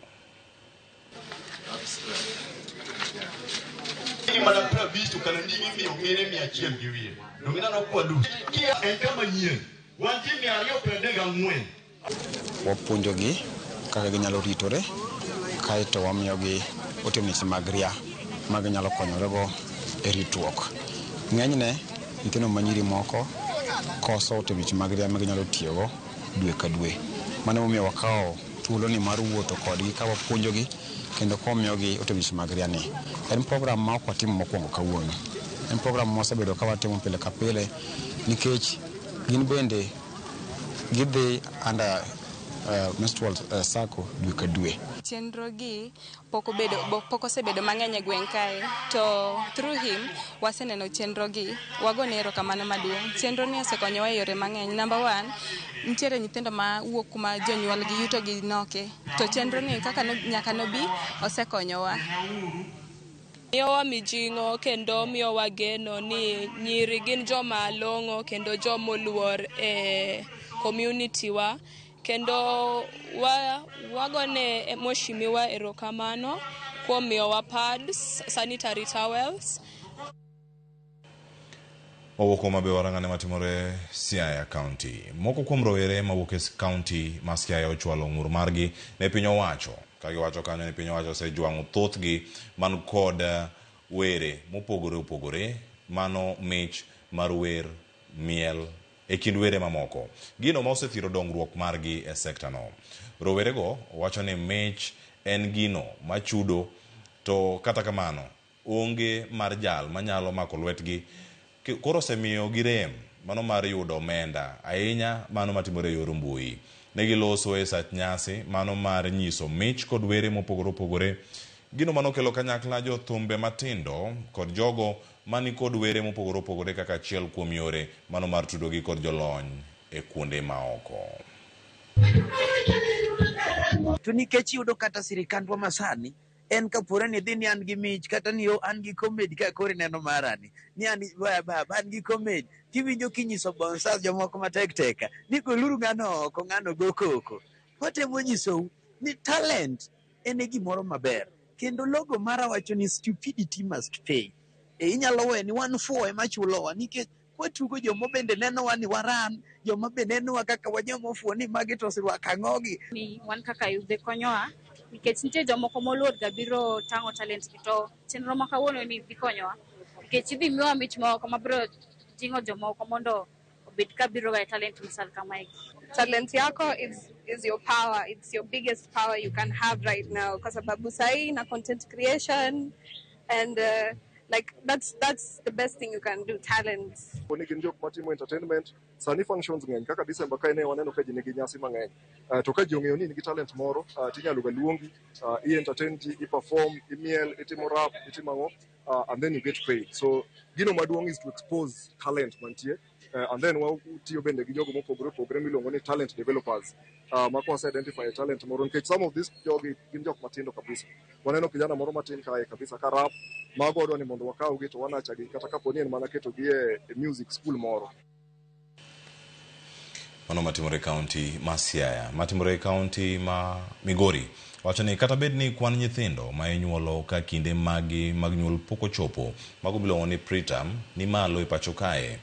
Mana 50 to kalandigi miyo mine 100 gi wiye. Donge ineno kwa lu. Kia en kama nyien. Wan ji 234. Wapuonjogi kaka ginyalo ritore, kaeto wamiyogi otemni mag ria ma ginyalo konyorego e ritruok. Ng'enyne nyithindo manyiri moko koso otemni mag ria ma ginyalo tiyogo dwe ka dwe. Mano emomiyo wakawo thuoloni mar wuotho kodgi ka wapuonjogi kendo ka wamiyogi otemni mag ria ni. En program ma ok watimo mokwongo kawuono. En program ma wasebedo ka watimo pile ka pile nikech gin bende gidhi under menstrual cycle dwe ka dwe. Chenro gi pok osebedo mang'eny e gweng' kae, to through him waseneno chenro gi, wagone erokamano maduong'. Chenro ni osekonyowa e yore mang'eny. Number one, nitiere nyithindo ma wuok kuma jonyuol gi yuto gi noke, to chenro ni kaka nyaka nobi osekonyowa. Miyowa mijing'o kendo miyowa geno ni nyiri gin joma long'o kendo joma oluor e community wa. Kendo wagone mheshimiwa erokamano kuom miyowa pads, sanitary towels. Wawuok Homa Bay warang'ane matimore Siaya County. Moko kuom rowere mawuok e county ma Siaya ochwalo ng'ur margi ne piny owacho. Ka giwacho kanyo ni piny owacho osejwang'o thothgi man kod were mopogore opogore mano mich mar wer, miel e kind were mamoko. Gino ma osethiro dongruok margi e sekta no. Rowerego wacho ni mich en gino machudo to kata kamano onge mar jal manyalo mako lwetgi koro osemiyo girem mano mar yudo omenda ahinya mano matimore e yor mbui. Negiloso e sach nyasi mano mar nyiso mich kod were mopogore opogore. Gino manokelo kanyakla jothumbe matindo kod jogo mani kod were mopogore opogore kaka achiel kuom yore mano mar tudogi kod jolony e kuonde maoko. To nikech iyudo kata sirikandwa masani en kapore ni idhi ni an gi mich kata ni an gi comedy ka koro ineno marani ni an baba an gi comedy tiwinjo kinyiso bonsas jomoko matek teka ni goluru ng'ano oko ng'ano go koko. Watemo nyisou ni talent en e gimoro maber kendo logo mara wacho ni stupidity must pay. E inyalo we ni wan fuwo ema chulowa nikech kwatugo joma bende nenowa ni waran joma be nenowa kaka wajoma ofuwo ni magi to oserwako ang'ogi. Ni wan kaka yudhe konyowa nikech nitie jomoko moluor ga biro tang'o talent gi to chenro ma kawuono ni dhi konyowa nikech idhi miwa mich moko mabiro jing'o jomoko mondo obed ka biro ga e talent machal kamae. Talent yako is your power. It's your biggest power you can have right now. Kwa sababu sahi na content creation and like that's the best thing you can do, talent. Ni gin jok matimo entertainment, sani functions ng'eny kaka December kae ne waneno ka ji nigi nyasi mang'eny. To ka ji ong'eyo ni in gi talent moro, tinyalo ga luongi, i entertain ji, i perform, imiel, itimo rap, itimo ang'o, and then you get paid. So gino maduong' is to expose talent mantie. And then watiyo bende gi jogo mopogore opogore miluongo ni talent developers. Ma kwase identify talent moro nikech some of these jogi gin jok matindo kabisa. Waneno kijana moro matin kae kabisa ka rap, mago wadwa ni mondo wakawgi to wanachagi kata kapo ni en mana ketogi e music school moro. Mano matimore e county ma Siaya. Matimore e county ma Migori. Wacho ni kata bed ni kwan nyithindo ma inyuolo ka kinde magi mag nyuol pok ochopo, mago miluongo ni preterm, ni malo e pacho kae.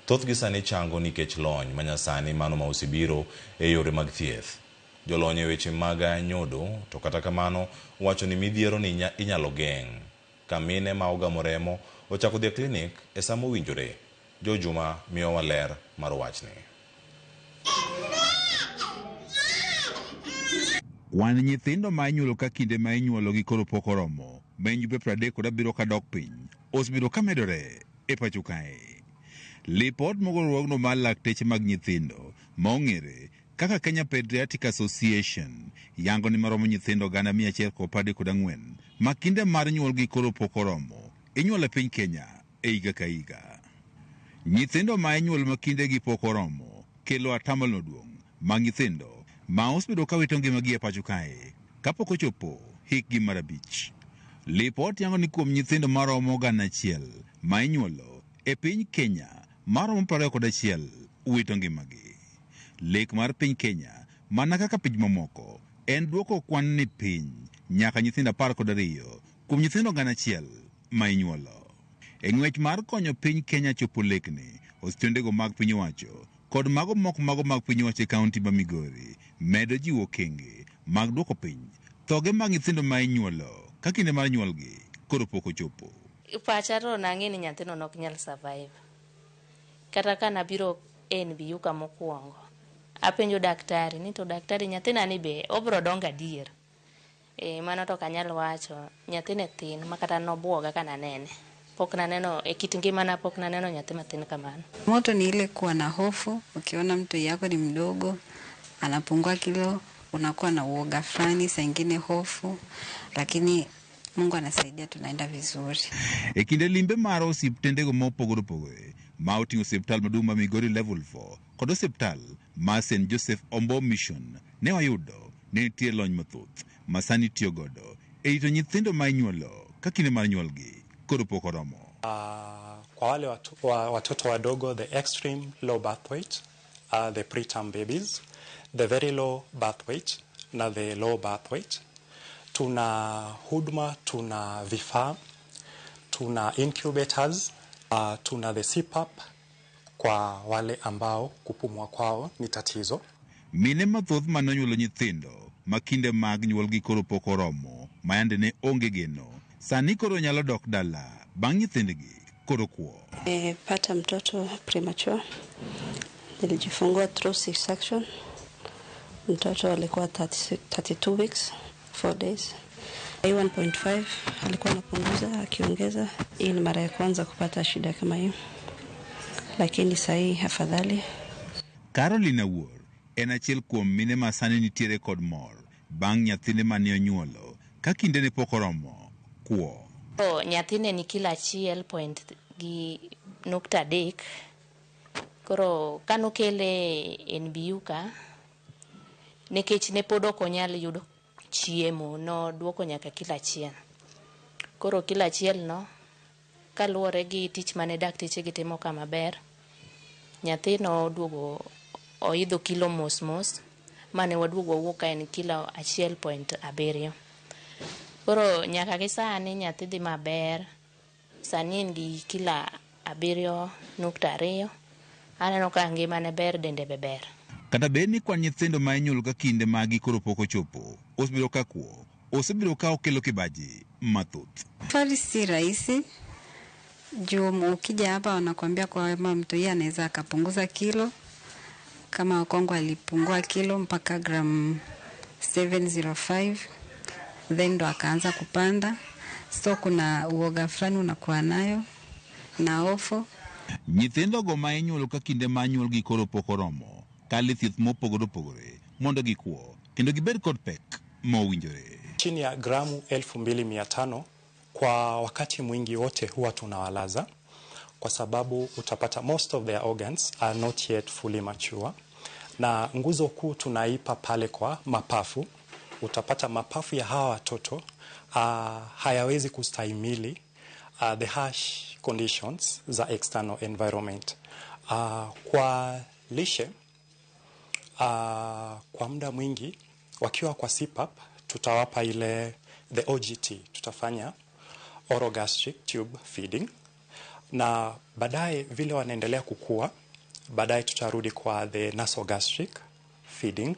Thothgi sani chango nikech lony manyasani mano ma osebiro e yore mag thieth. Jolony e weche mag nyodo to kata kamano wacho ni midhiero ni inyalo geng' ka mine ma ogamo remo ochako dhi e klinik e sama owinjore. Jo Juma miyowa ler mar wachni. Kwan nyithindo ma inyuolo ka kinde ma inyuologi koro pok oromo ma en jumbe 37 kadok piny osebedo ka medore e pacho kae. Lipot mogol riwruogno mar lakteche mag nyithindo ma ong'ere kaka Kenya Pediatric Association yango ni maromo nyithindo 134 ma kinde mar nyuolgi koro pok oromo inyuolo e piny Kenya e higa ka higa. Nyithindo ma inyuolo ma kindegi pok oromo kelo atamalo duong' mag nyithindo ma osebedo ka wito ngimagi e pacho kae kapok ochopo hikgi mar 5. Lipot yango ni kuom nyithindo maromo 1,000 ma inyuolo e piny Kenya maromo 21 wito ngimagi. Lek mar piny Kenya mana kaka piny mamoko en duoko kwan ni piny nyaka nyithindo 12 kuom nyithindo 1,000 ma inyuolo. E ng'wech mar konyo piny Kenya chopo lekni, osiptendego mag piny owacho kod mago moko mago mag piny owacho e kaunti ma Migori medo jiwo okenge mag duoko piny thoge mag nyithindo ma inyuolo ka kinde mar nyuolgi koro pok ochopo. Pacha to nang'e ni nyathino nok nyal survive. Kata ka nabiro NBU ka mokwongo, apenjo daktari ni to daktari nyathina ni be obro dongo adier. Mano to ok anyal wacho, nyathine thin ma kata nobuoga ka nanene. Pok naneno e kit ngimana pok naneno nyathi mathin kamano. Moto ni ile kuwa na hofu, ukiona mtu yako ni mdogo, anapungua kilo, unakuwa na uoga fulani, saa ingine hofu, lakini Mungu anasaidia tunaenda vizuri. E kinde limbe mar osiptendego mopogore opogore ma oting'o osiptal maduong' ma Migori Level 4 kod osiptal mar St. Joseph Ombo Mission ne wayudo ni nitie lony mathoth ma sani itiyo godo e rito nyithindo ma inyuolo ka kinde mar nyuolgi koro pok oromo. Kwa wale watoto wadogo, the extreme low birth weight, the preterm babies, the very low birth weight na the low birth weight. Tuna huduma, tuna vifaa, tuna incubators, tuna the CPAP kwa wale ambao kupumua kwao ni tatizo. Mine mathoth manonyuolo nyithindo ma kinde mag nyuolgi koro pok oromo ma yande ne onge geno sani koro nyalo dok dala bang' nyithindgi koro kwo. Pata mtoto premature, nilijifungua through C-section. Mtoto alikuwa 36, 32 weeks 4 days. 1.5 alikuwa anapunguza akiongeza. Hii ni mara ya kwanza kupata shida kama hiyo, lakini sahii afadhali. Caroline Awuor en achiel kuom mine ma sani nitiere kod mor bang' nyathine mane onyuolo ka kindene pok oromo kwo. To nyathine ni kilo achiel point gi nukta adek. Koro kanokele NBU ka, nikech ne pod ok onyal yudo chiemo, noduoko nyaka kilo achiel. Koro kilo achiel no, kaluwore gi tich mane dakteche gi timo ka maber, nyathino oduogo oidho kilo mos mos, mane waduogo wawuok ka en kilo 1.7. Koro nyaka gi sani nyathi dhi maber, sani en gi kilo 7.2. Aneno ka ngimane ber, dende be ber. Kata bed ni kwan nyithindo ma inyuolo ka kinde magi koro pok ochopo osebedo ka kwo, osebedo ka okelo kibaji mathoth. Safari si rahisi juu ukija hapa wanakuambia kwamba mtu yeye anaweza akapunguza kilo. Kama Okongo alipungua kilo mpaka gram 705, then ndo akaanza kupanda. So kuna uoga fulani unakuwa nayo na hofu. Nyithindo go ma inyuolo ka kinde ma nyuolgi koro pok oromo kalo e thieth mopogore opogore mondo gikwo kendo gibed kod pek mowinjore. Chini ya gramu 2500 kwa wakati mwingi wote huwa tunawalaza, kwa sababu utapata most of their organs are not yet fully mature, na nguzo kuu tunaipa pale kwa mapafu. Utapata mapafu ya hawa watoto hayawezi kustahimili the harsh conditions za external environment. Kwa lishe, kwa muda mwingi wakiwa kwa CPAP tutawapa ile the OGT, tutafanya orogastric tube feeding, na baadaye vile wanaendelea kukua, baadaye tutarudi kwa the nasogastric feeding.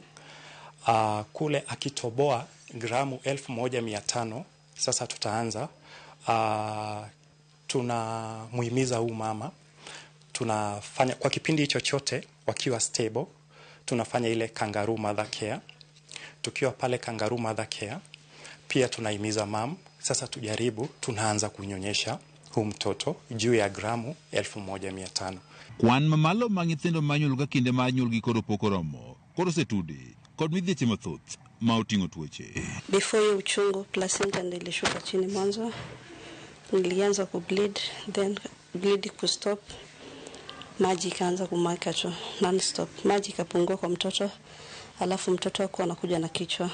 Kule akitoboa gramu 1500 sasa tutaanza tunamuhimiza huu mama, tunafanya kwa kipindi hicho chote wakiwa stable, tunafanya ile kangaroo mother care. Tukiwa pale kangaroo mother care pia tunahimiza mam, sasa tujaribu, tunaanza kunyonyesha huu mtoto juu ya gramu 1500. Kwan mamalo mag nyithindo ma inyuolo ka kinde mar nyuolgi koro pok oromo koro osetudi kod midhieche mathoth ma oting'o tuoche. Before hiyo uchungu, placenta ndio ilishuka chini mwanzo. Nilianza kubleed, then bleed kustop. Maji ikaanza kumwagika tu non-stop. Maji ikapungua kwa mtoto, alafu mtoto hakuwa anakuja na kichwa.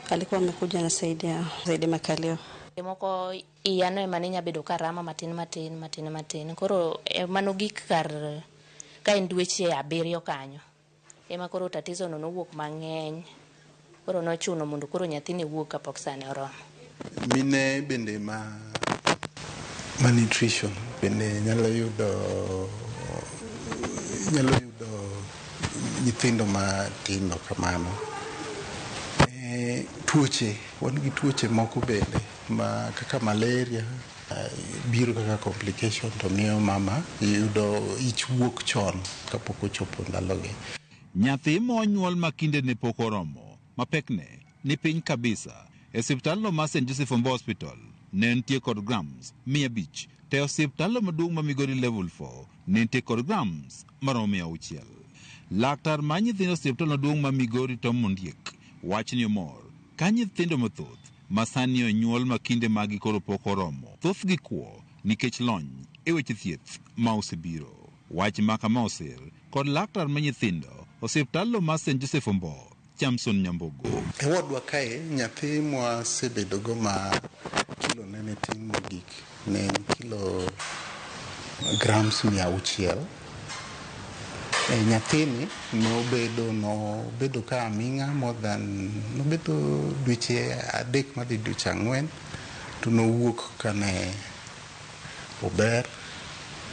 Alikuwa amekuja na zaidi makalio. Moko iyano ema ne nyabedo ka rama matin matin matin matin. Koro mano gik kar ka en dweche 7 kanyo. Ema koro tatizo no nowuok mang'eny. Koro nochuno mondo koro nyathini wuog kapok sane oromo. Mine bende ma malnutrition bende nyalo yudo nyithindo matindo kamano. Tuoche, wan gi tuoche moko bende ma kaka malaria biro kaka complication to miyo mama yudo ich wuok chon kapok ochopo ndalogi. Nyathi monyuol ma kindene pok oromo ma pekne ni piny kabisa e osiptalno mar St. Joseph Ombo Hospital ne nitie kod grams 500, to e osiptalno maduong' ma Migori Level 4 ne nitie kod grams maromo 600. Laktar mar nyithindo osiptal maduong' ma Migori Tom Mondiek wach ni omor ka nyithindo mathoth ma sani onyuol ma kinde magi koro pok oromo thothgi kwo nikech lony e weche thieth ma osebiro. Wach ma kama osir kod laktar mar nyithindo osiptalno mar St. Joseph Ombo Chamson Nyambogo. E wodwa kae nyathi mwasebedogo ma kilo ne ne tin mogik ne en kilo grams 600. Nyathini nobedo ka aming'a more than nobedo dweche 3 madhi dweche 4 to nowuok kane ober.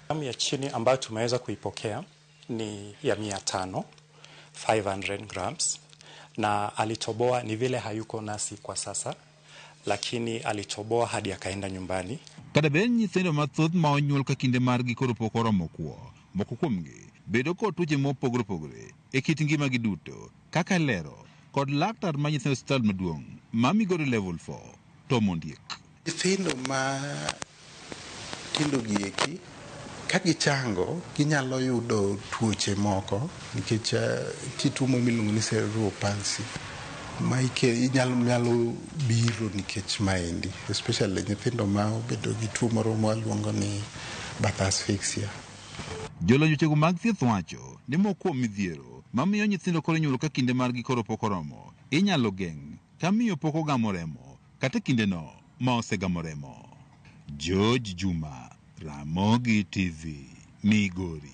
Gramu ya chini ambayo tumeweza kuipokea ni ya 500, 500 grams, na alitoboa, ni vile hayuko nasi kwa sasa, lakini alitoboa hadi akaenda nyumbani. Kata bed nyithindo mathoth ma onyuol ka kinde margi koro pok oromo kwo, moko kuomgi bedo kod tuoche mopogore opogore e kit ngimagi duto, kaka lero kod laktar ma nyithindo osiptal maduong' ma Migori Level 4, Tom Ondiek. Nyithindo ma tindo gi eki ka gichango ginyalo yudo tuoche moko nikech nitie tuo moro miluongo ni cerebral palsy ma inyalo biro nikech maendi, especially nyithindo ma obedo gi tuo moro ma waluongo ni birth asphyxia. Jolony wechego mag thieth wacho ni moko kuom midhiero mamiyo nyithindo koro inyuolo ka kinde margi koro pok oromo inyalo geng' ka miyo pok ogamo remo kata kindeno ma osegamo remo. George Juma, Ramogi TV, Migori.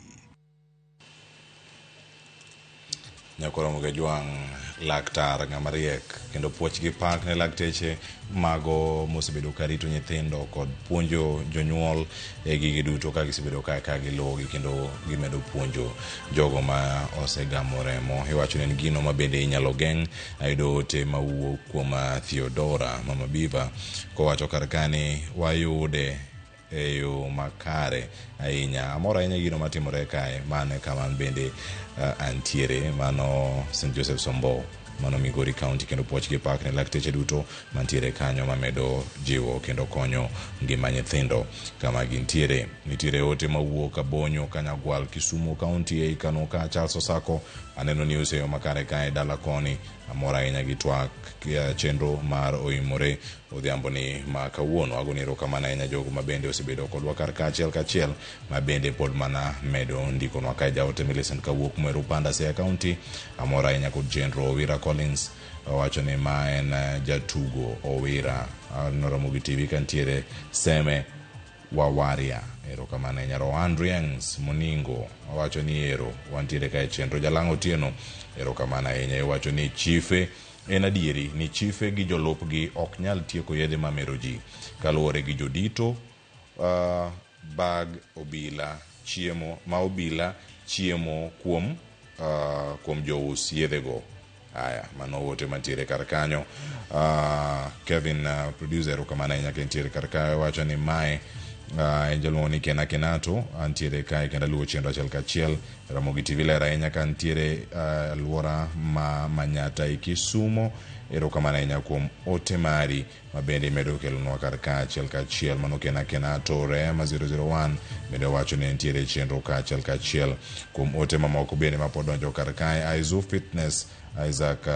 Nyakoromo Gajwang' laktar ng'ama riek kendo puoch gi pak ne lakteche mago mosebedo ka rito nyithindo kod puonjo jonyuol e gigi duto ka gisebedo ka giluwogi kendo gimedo puonjo jogo ma osegamo remo. Iwacho ni en gino ma bende inyalo geng'. Ayudo ote mawuok kuom Theodora Mama Biva kowacho kar ka ni wayude e yo makare ahinya. Amor ahinya gino matimore kae, mano e kama an bende antiere, mano St. Joseph Sombo, mano Migori County, kendo puoch gi pak ne lakteche duto mantiere kanyo mamedo jiwo kendo konyo ngima nyithindo kama gintiere. Nitiere ote mawuok Abonyo, Kanyagwal, Kisumu County, ei Kano ka Charles Osako, aneno ni oseyo makare kae dala koni. Amor ahinya gi twak chenro mar oimore odhiambo ni ma kawuono. Agoni erokamano ahinya jogo ma bende osebedo kodwa kar ka achiel kachiel, ma bende pod mana medo ndikonwa kae. Jaote Millicent kawuok Mweru Panda, Siaya County, amor ahinya kod chenro. Owira Collins owacho ni ma en jatugo Owira, aneno Ramogi TV kantiere Seme Wawaria, erokamano ahinya. Rohan Riengs Moningo owacho ni ero wantiere kae chenro. Jalang' Otieno, erokamano ahinya. Iwacho ni chife en adieri ni chife gi jolupgi ok nyal tieko yedhe mamero ji kaluwore gi jodito bag obila chiemo ma obila chiemo kuom jous yedhego. Aya, mano ote mantiere kar kanyo. Kevin producer, erokamano ahinya ka intiere kar kae. Wacho ni mae en jaluongo ni Kena Kenato, antiere kae kendo aluwo chenro achiel kachiel. Ramogi TV ler ahinya ka ntiere alwora ma Manyata e Kisumo. Erokamano ahinya kuom ote mari ma bende imedo kelonwa kar ka achiel kachiel. Mano Kena Kenato. Rehema 001 bende wacho ni ntiere chenro ka achiel kachiel. Kuom ote mamoko bende mapod donjo kar kae, Aizu Fitness Isaac,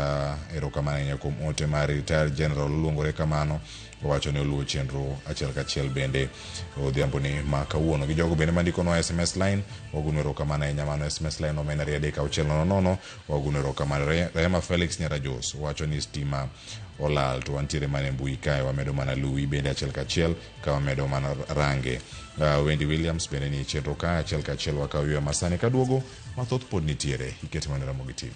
erokamano ahinya kuom ote mari. Retired General oluongore kamano, owacho ni oluwo chenro achiel kachiel bende odhiambo ni ma kawuono. Gi jogo bende mandikonwa SMS line, wagono erokamano ahinya. Mano SMS line omena 23600, wagono erokamano. Rehema Felix Nyarajos wacho ni stima olal to wantiere mana e mbui kae, wamedo mana luwi bende achiel kachiel ka wamedo mana range. Wendy Williams bende ni chenro ka achiel kachiel. Wakaw yweyo masani kaduogo mathoth pod nitiere, ikete mana Ramogi TV.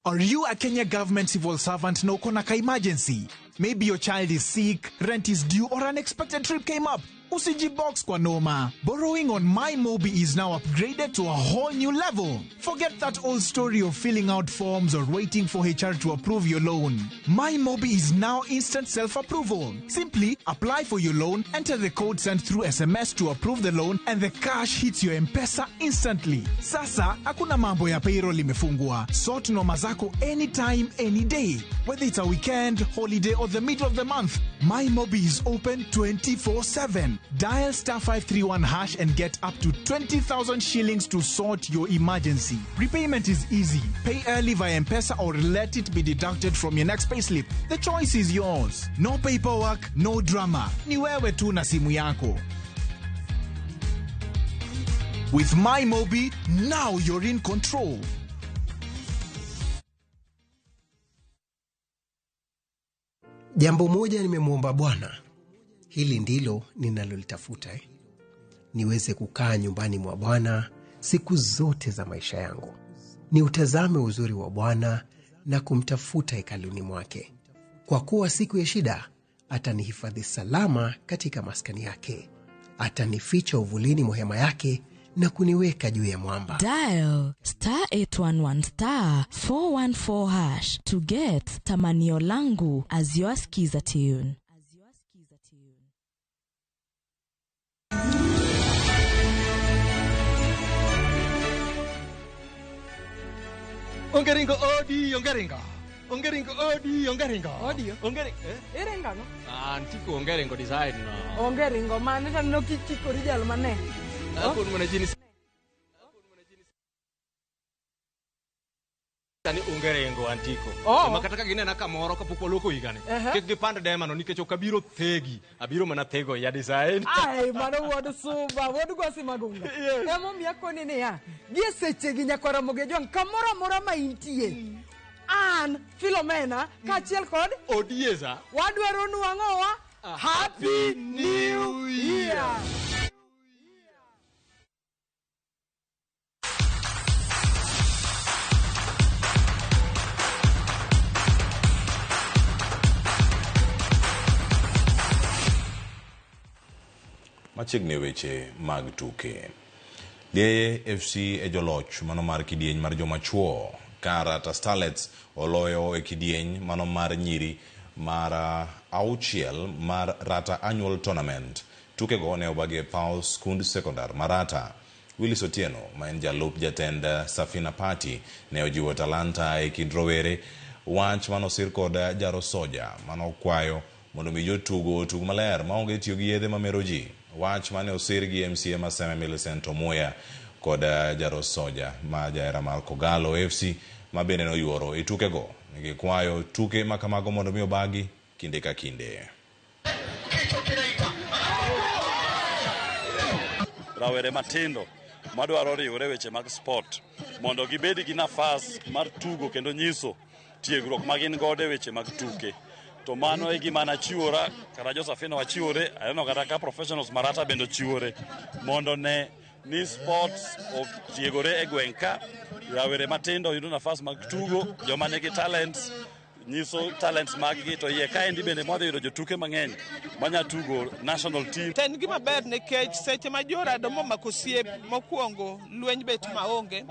Are you a Kenya government civil servant na uko na ka emergency? Maybe your child is sick, rent is due, or unexpected trip came up. Usijibox kwa noma. Borrowing on MyMobi is now upgraded to a whole new level. Forget that old story of filling out forms or waiting for HR to approve your loan. MyMobi is now instant self-approval. Simply apply for your loan, enter the code sent through SMS to approve the loan, and the cash hits your M-Pesa instantly. Sasa, hakuna mambo ya payroll imefungwa. Sort noma zako anytime, any day. Whether it's a weekend, holiday, or the middle of the month, MyMobi is open 24/7. Dial star 531 hash and get up to 20,000 shillings to sort your emergency. Repayment is easy. Pay early via M-Pesa or let it be deducted from your next payslip. The choice is yours. No paperwork, no drama. Ni wewe tu na simu yako. With MyMobi, now you're in control. Jambo moja nimemwomba Bwana, hili ndilo ninalolitafuta, niweze kukaa nyumbani mwa Bwana siku zote za maisha yangu, niutazame uzuri wa Bwana na kumtafuta hekaluni mwake. Kwa kuwa siku ya shida atanihifadhi salama katika maskani yake, atanificha uvulini mwa hema yake na kuniweka juu ya mwamba. Dial star 811 star 414 hash to get Tamanio Langu as your skiza tune. Ongeringo odi ongeringo. Ongeringo odi ongeringo. Odi ongeringo. Iringo no? Antiko ongeringo design no. Ongeringo mane to no kichikori jal mane. Akon mana jini sani ongeringo antiko. Oh. Ma kata ka ginena kamoro kapok waloko higani. Kik gipand demano nikech ok abiro thegi. Abiro mana thego ya design. Ai, mano wuod Suba, wuod Gwasi Magunga. Yes. Emomiyo akoni niya, gie sechegi nyakwar Ramogi Ajwang' kamoro amora ma intie. An Philomena kaachiel kod Odieza. Wadwaro nwang'owa Happy New Year. Machiegni weche mag tuke. Lieye FC e joloch mano mar kidieny mar joma chuo. Karata Starlets oloyo e kidieny mano mar nyiri mar auchiel mar Rata Annual Tournament. Tukego ne obagi e paw skund sekondar mar Rata. Willis Otieno ma en jalup jatend Safina Party ne ojiwo talanta e kind rowere, wach manosir kod Jaro Soja manokwayo mondo mi jotugo otug maler maonge tiyo gi yedhe mamero ji. Wach mane osir gi MCA ma Seme Millicent Omuya kod Jaro Soja ma jahera mar Kogalo FC ma bende noyuoro e tukego. Gikwayo tuke makamago mondo mi obagi kinde ka kinde. Rawere matindo madwaro riwore weche mag sport mondo gibed gi nafas mar tugo kendo nyiso tiegruok ma gin godo e weche mag tuke. To mano e gima nachiwora, kata Josephine wachiwore, aneno kata ka professionals marata bende ochiwore mondo ne ni sports otiegore e gweng' ka, rawere matindo yudo nafas mag tugo, joma nigi talents nyiso talents mag gi, to iye kaendi bende mwadhi yudo jotuke mang'eny manya tugo national team. To en gima ber nikech seche ma jorado momako osiep mokwongo lweny bet maonge.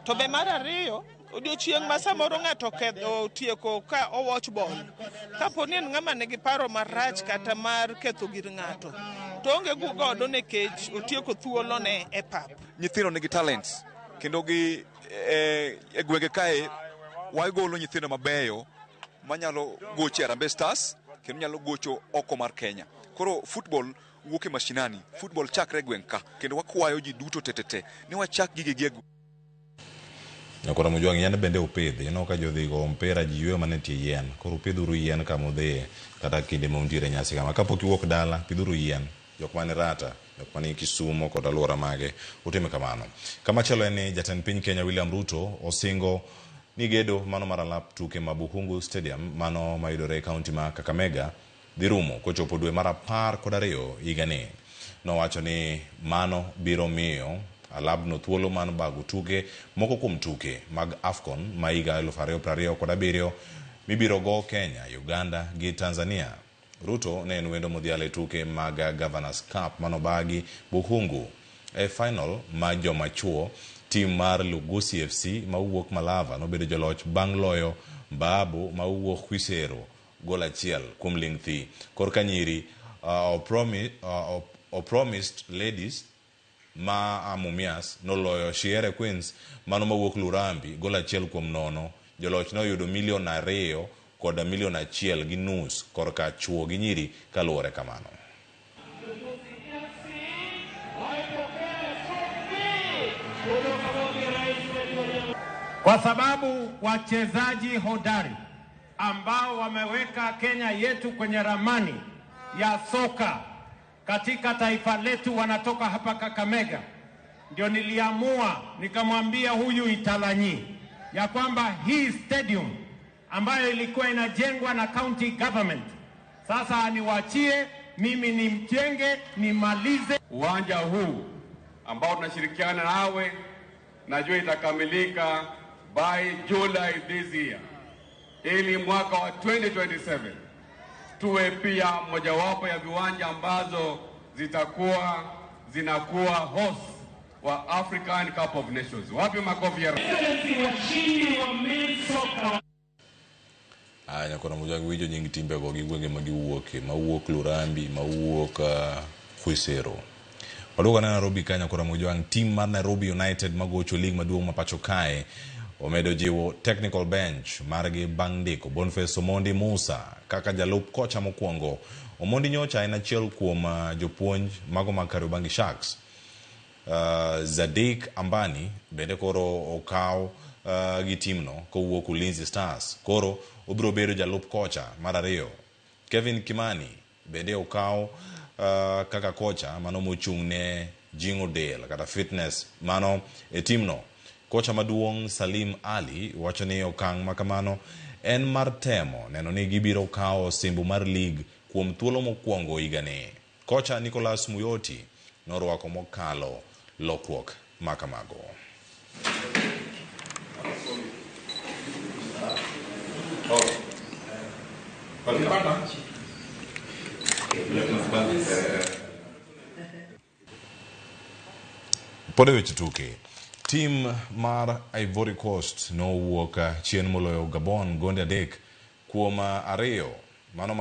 To be mar ariyo, odiochieng' ma samoro ng'ato otieko ka owatch ball, kapo ni en ng'ama nigi paro marach kata mar ketho gir ng'ato, to onge godo nikech otieko thuolone e pap. Nyithindo nigi talents kendo gi e gwenge kae wagolo nyithindo mabeyo manyalo gocho e Harambee Stars kendo nyalo gocho oko mar Kenya. Koro football wuok e mashinani, football chakre e gweng' ka kendo wakwayo ji duto tetete ni wachak gigi gi e gweng'. Nyakwar Mojwang' yien bende upidhi. Ineno ka jodhi go mpira ji yweyo mana e tie yien. Koro upidhuru yien kama udhiye kata kinde ma untiere nyasi kama. Kapok iwuok dala, pidhuru yien. Jok mani Rata, jok mani Kisumo kod alwora mage, utime kamano. Kamachielo en ni jatend piny Kenya William Ruto osingo ni gedo mano mar alap tuke ma Bukhungu Stadium mano mayudore e kaunti ma Kakamega dhi rumo kochopo dwe mar 12 higani. Nowacho ni mano biro miyo alabno thuolo mar bago tuke moko kuom tuke mag AFCON ma higa 2027 mibiro go Kenya, Uganda gi Tanzania. Ruto ne en wendo modhial e tuke mag Governors Cup manobagi Bukhungu. E final ma joma chuo, tim mar Lugusi FC mawuok Malava nobedo joloch bang' loyo Mbaabu mawuok Khwisero gol 1 kuom ling' thi. Korka nyiri, Opromised Ladies ma Mumias noloyo Shiere Queens mano mawuok Lurambi gol 1-0. Joloch noyudo milion 2 kod milion 1.5 korka chuo gi nyiri kaluwore kamano. Kwa sababu wachezaji hodari ambao wameweka Kenya yetu kwenye ramani ya soka katika taifa letu wanatoka hapa Kakamega, ndio niliamua nikamwambia huyu Italanyi ya kwamba hii stadium ambayo ilikuwa inajengwa na county government Sasa niwachie mimi nimjenge, nimalize uwanja huu ambao tunashirikiana nawe, najua itakamilika by July this year, ili mwaka wa 2027 tuwe pia mojawapo ya viwanja ambazo zitakuwa zinakuwa host wa African Cup of Nations. Wapi makofi ya Aya, nyakona mojang winjo nying timbego gi gwenge ma giwuoke, mawuok Lurambi, mawuok Khwisero. Waduogo ane Nairobi ka nyakora Mojwang, tim mar Nairobi United magocho lig maduong' ma pacho kae omedo jiwo technical bench margi bang' ndiko Boniface Omondi Musa kaka jalup kocha mokwongo. Omondi nyocha en achiel kuom jopuonj mago mag Kariobangi Sharks. Zadik Ambani bende koro okaw gi timno kowuok Ulinzi Stars. Koro obiro bedo jalup kocha mar ariyo. Kevin Kimani bende okaw kaka kocha mano mochung' ne jing'o del kata fitness mano e timno. Kocha maduong' Salim Ali wacho ni okang' ma kamano en mar temo neno ni gibiro kawo osimbo mar lig kuom thuolo mokwongo higani. Kocha Nicholas Muyoti norwako mokalo lokruok ma kamago. Pod e weche tuke, tim mar Ivory Coast nowuok chien moloyo Gabon gonde 3-2 mano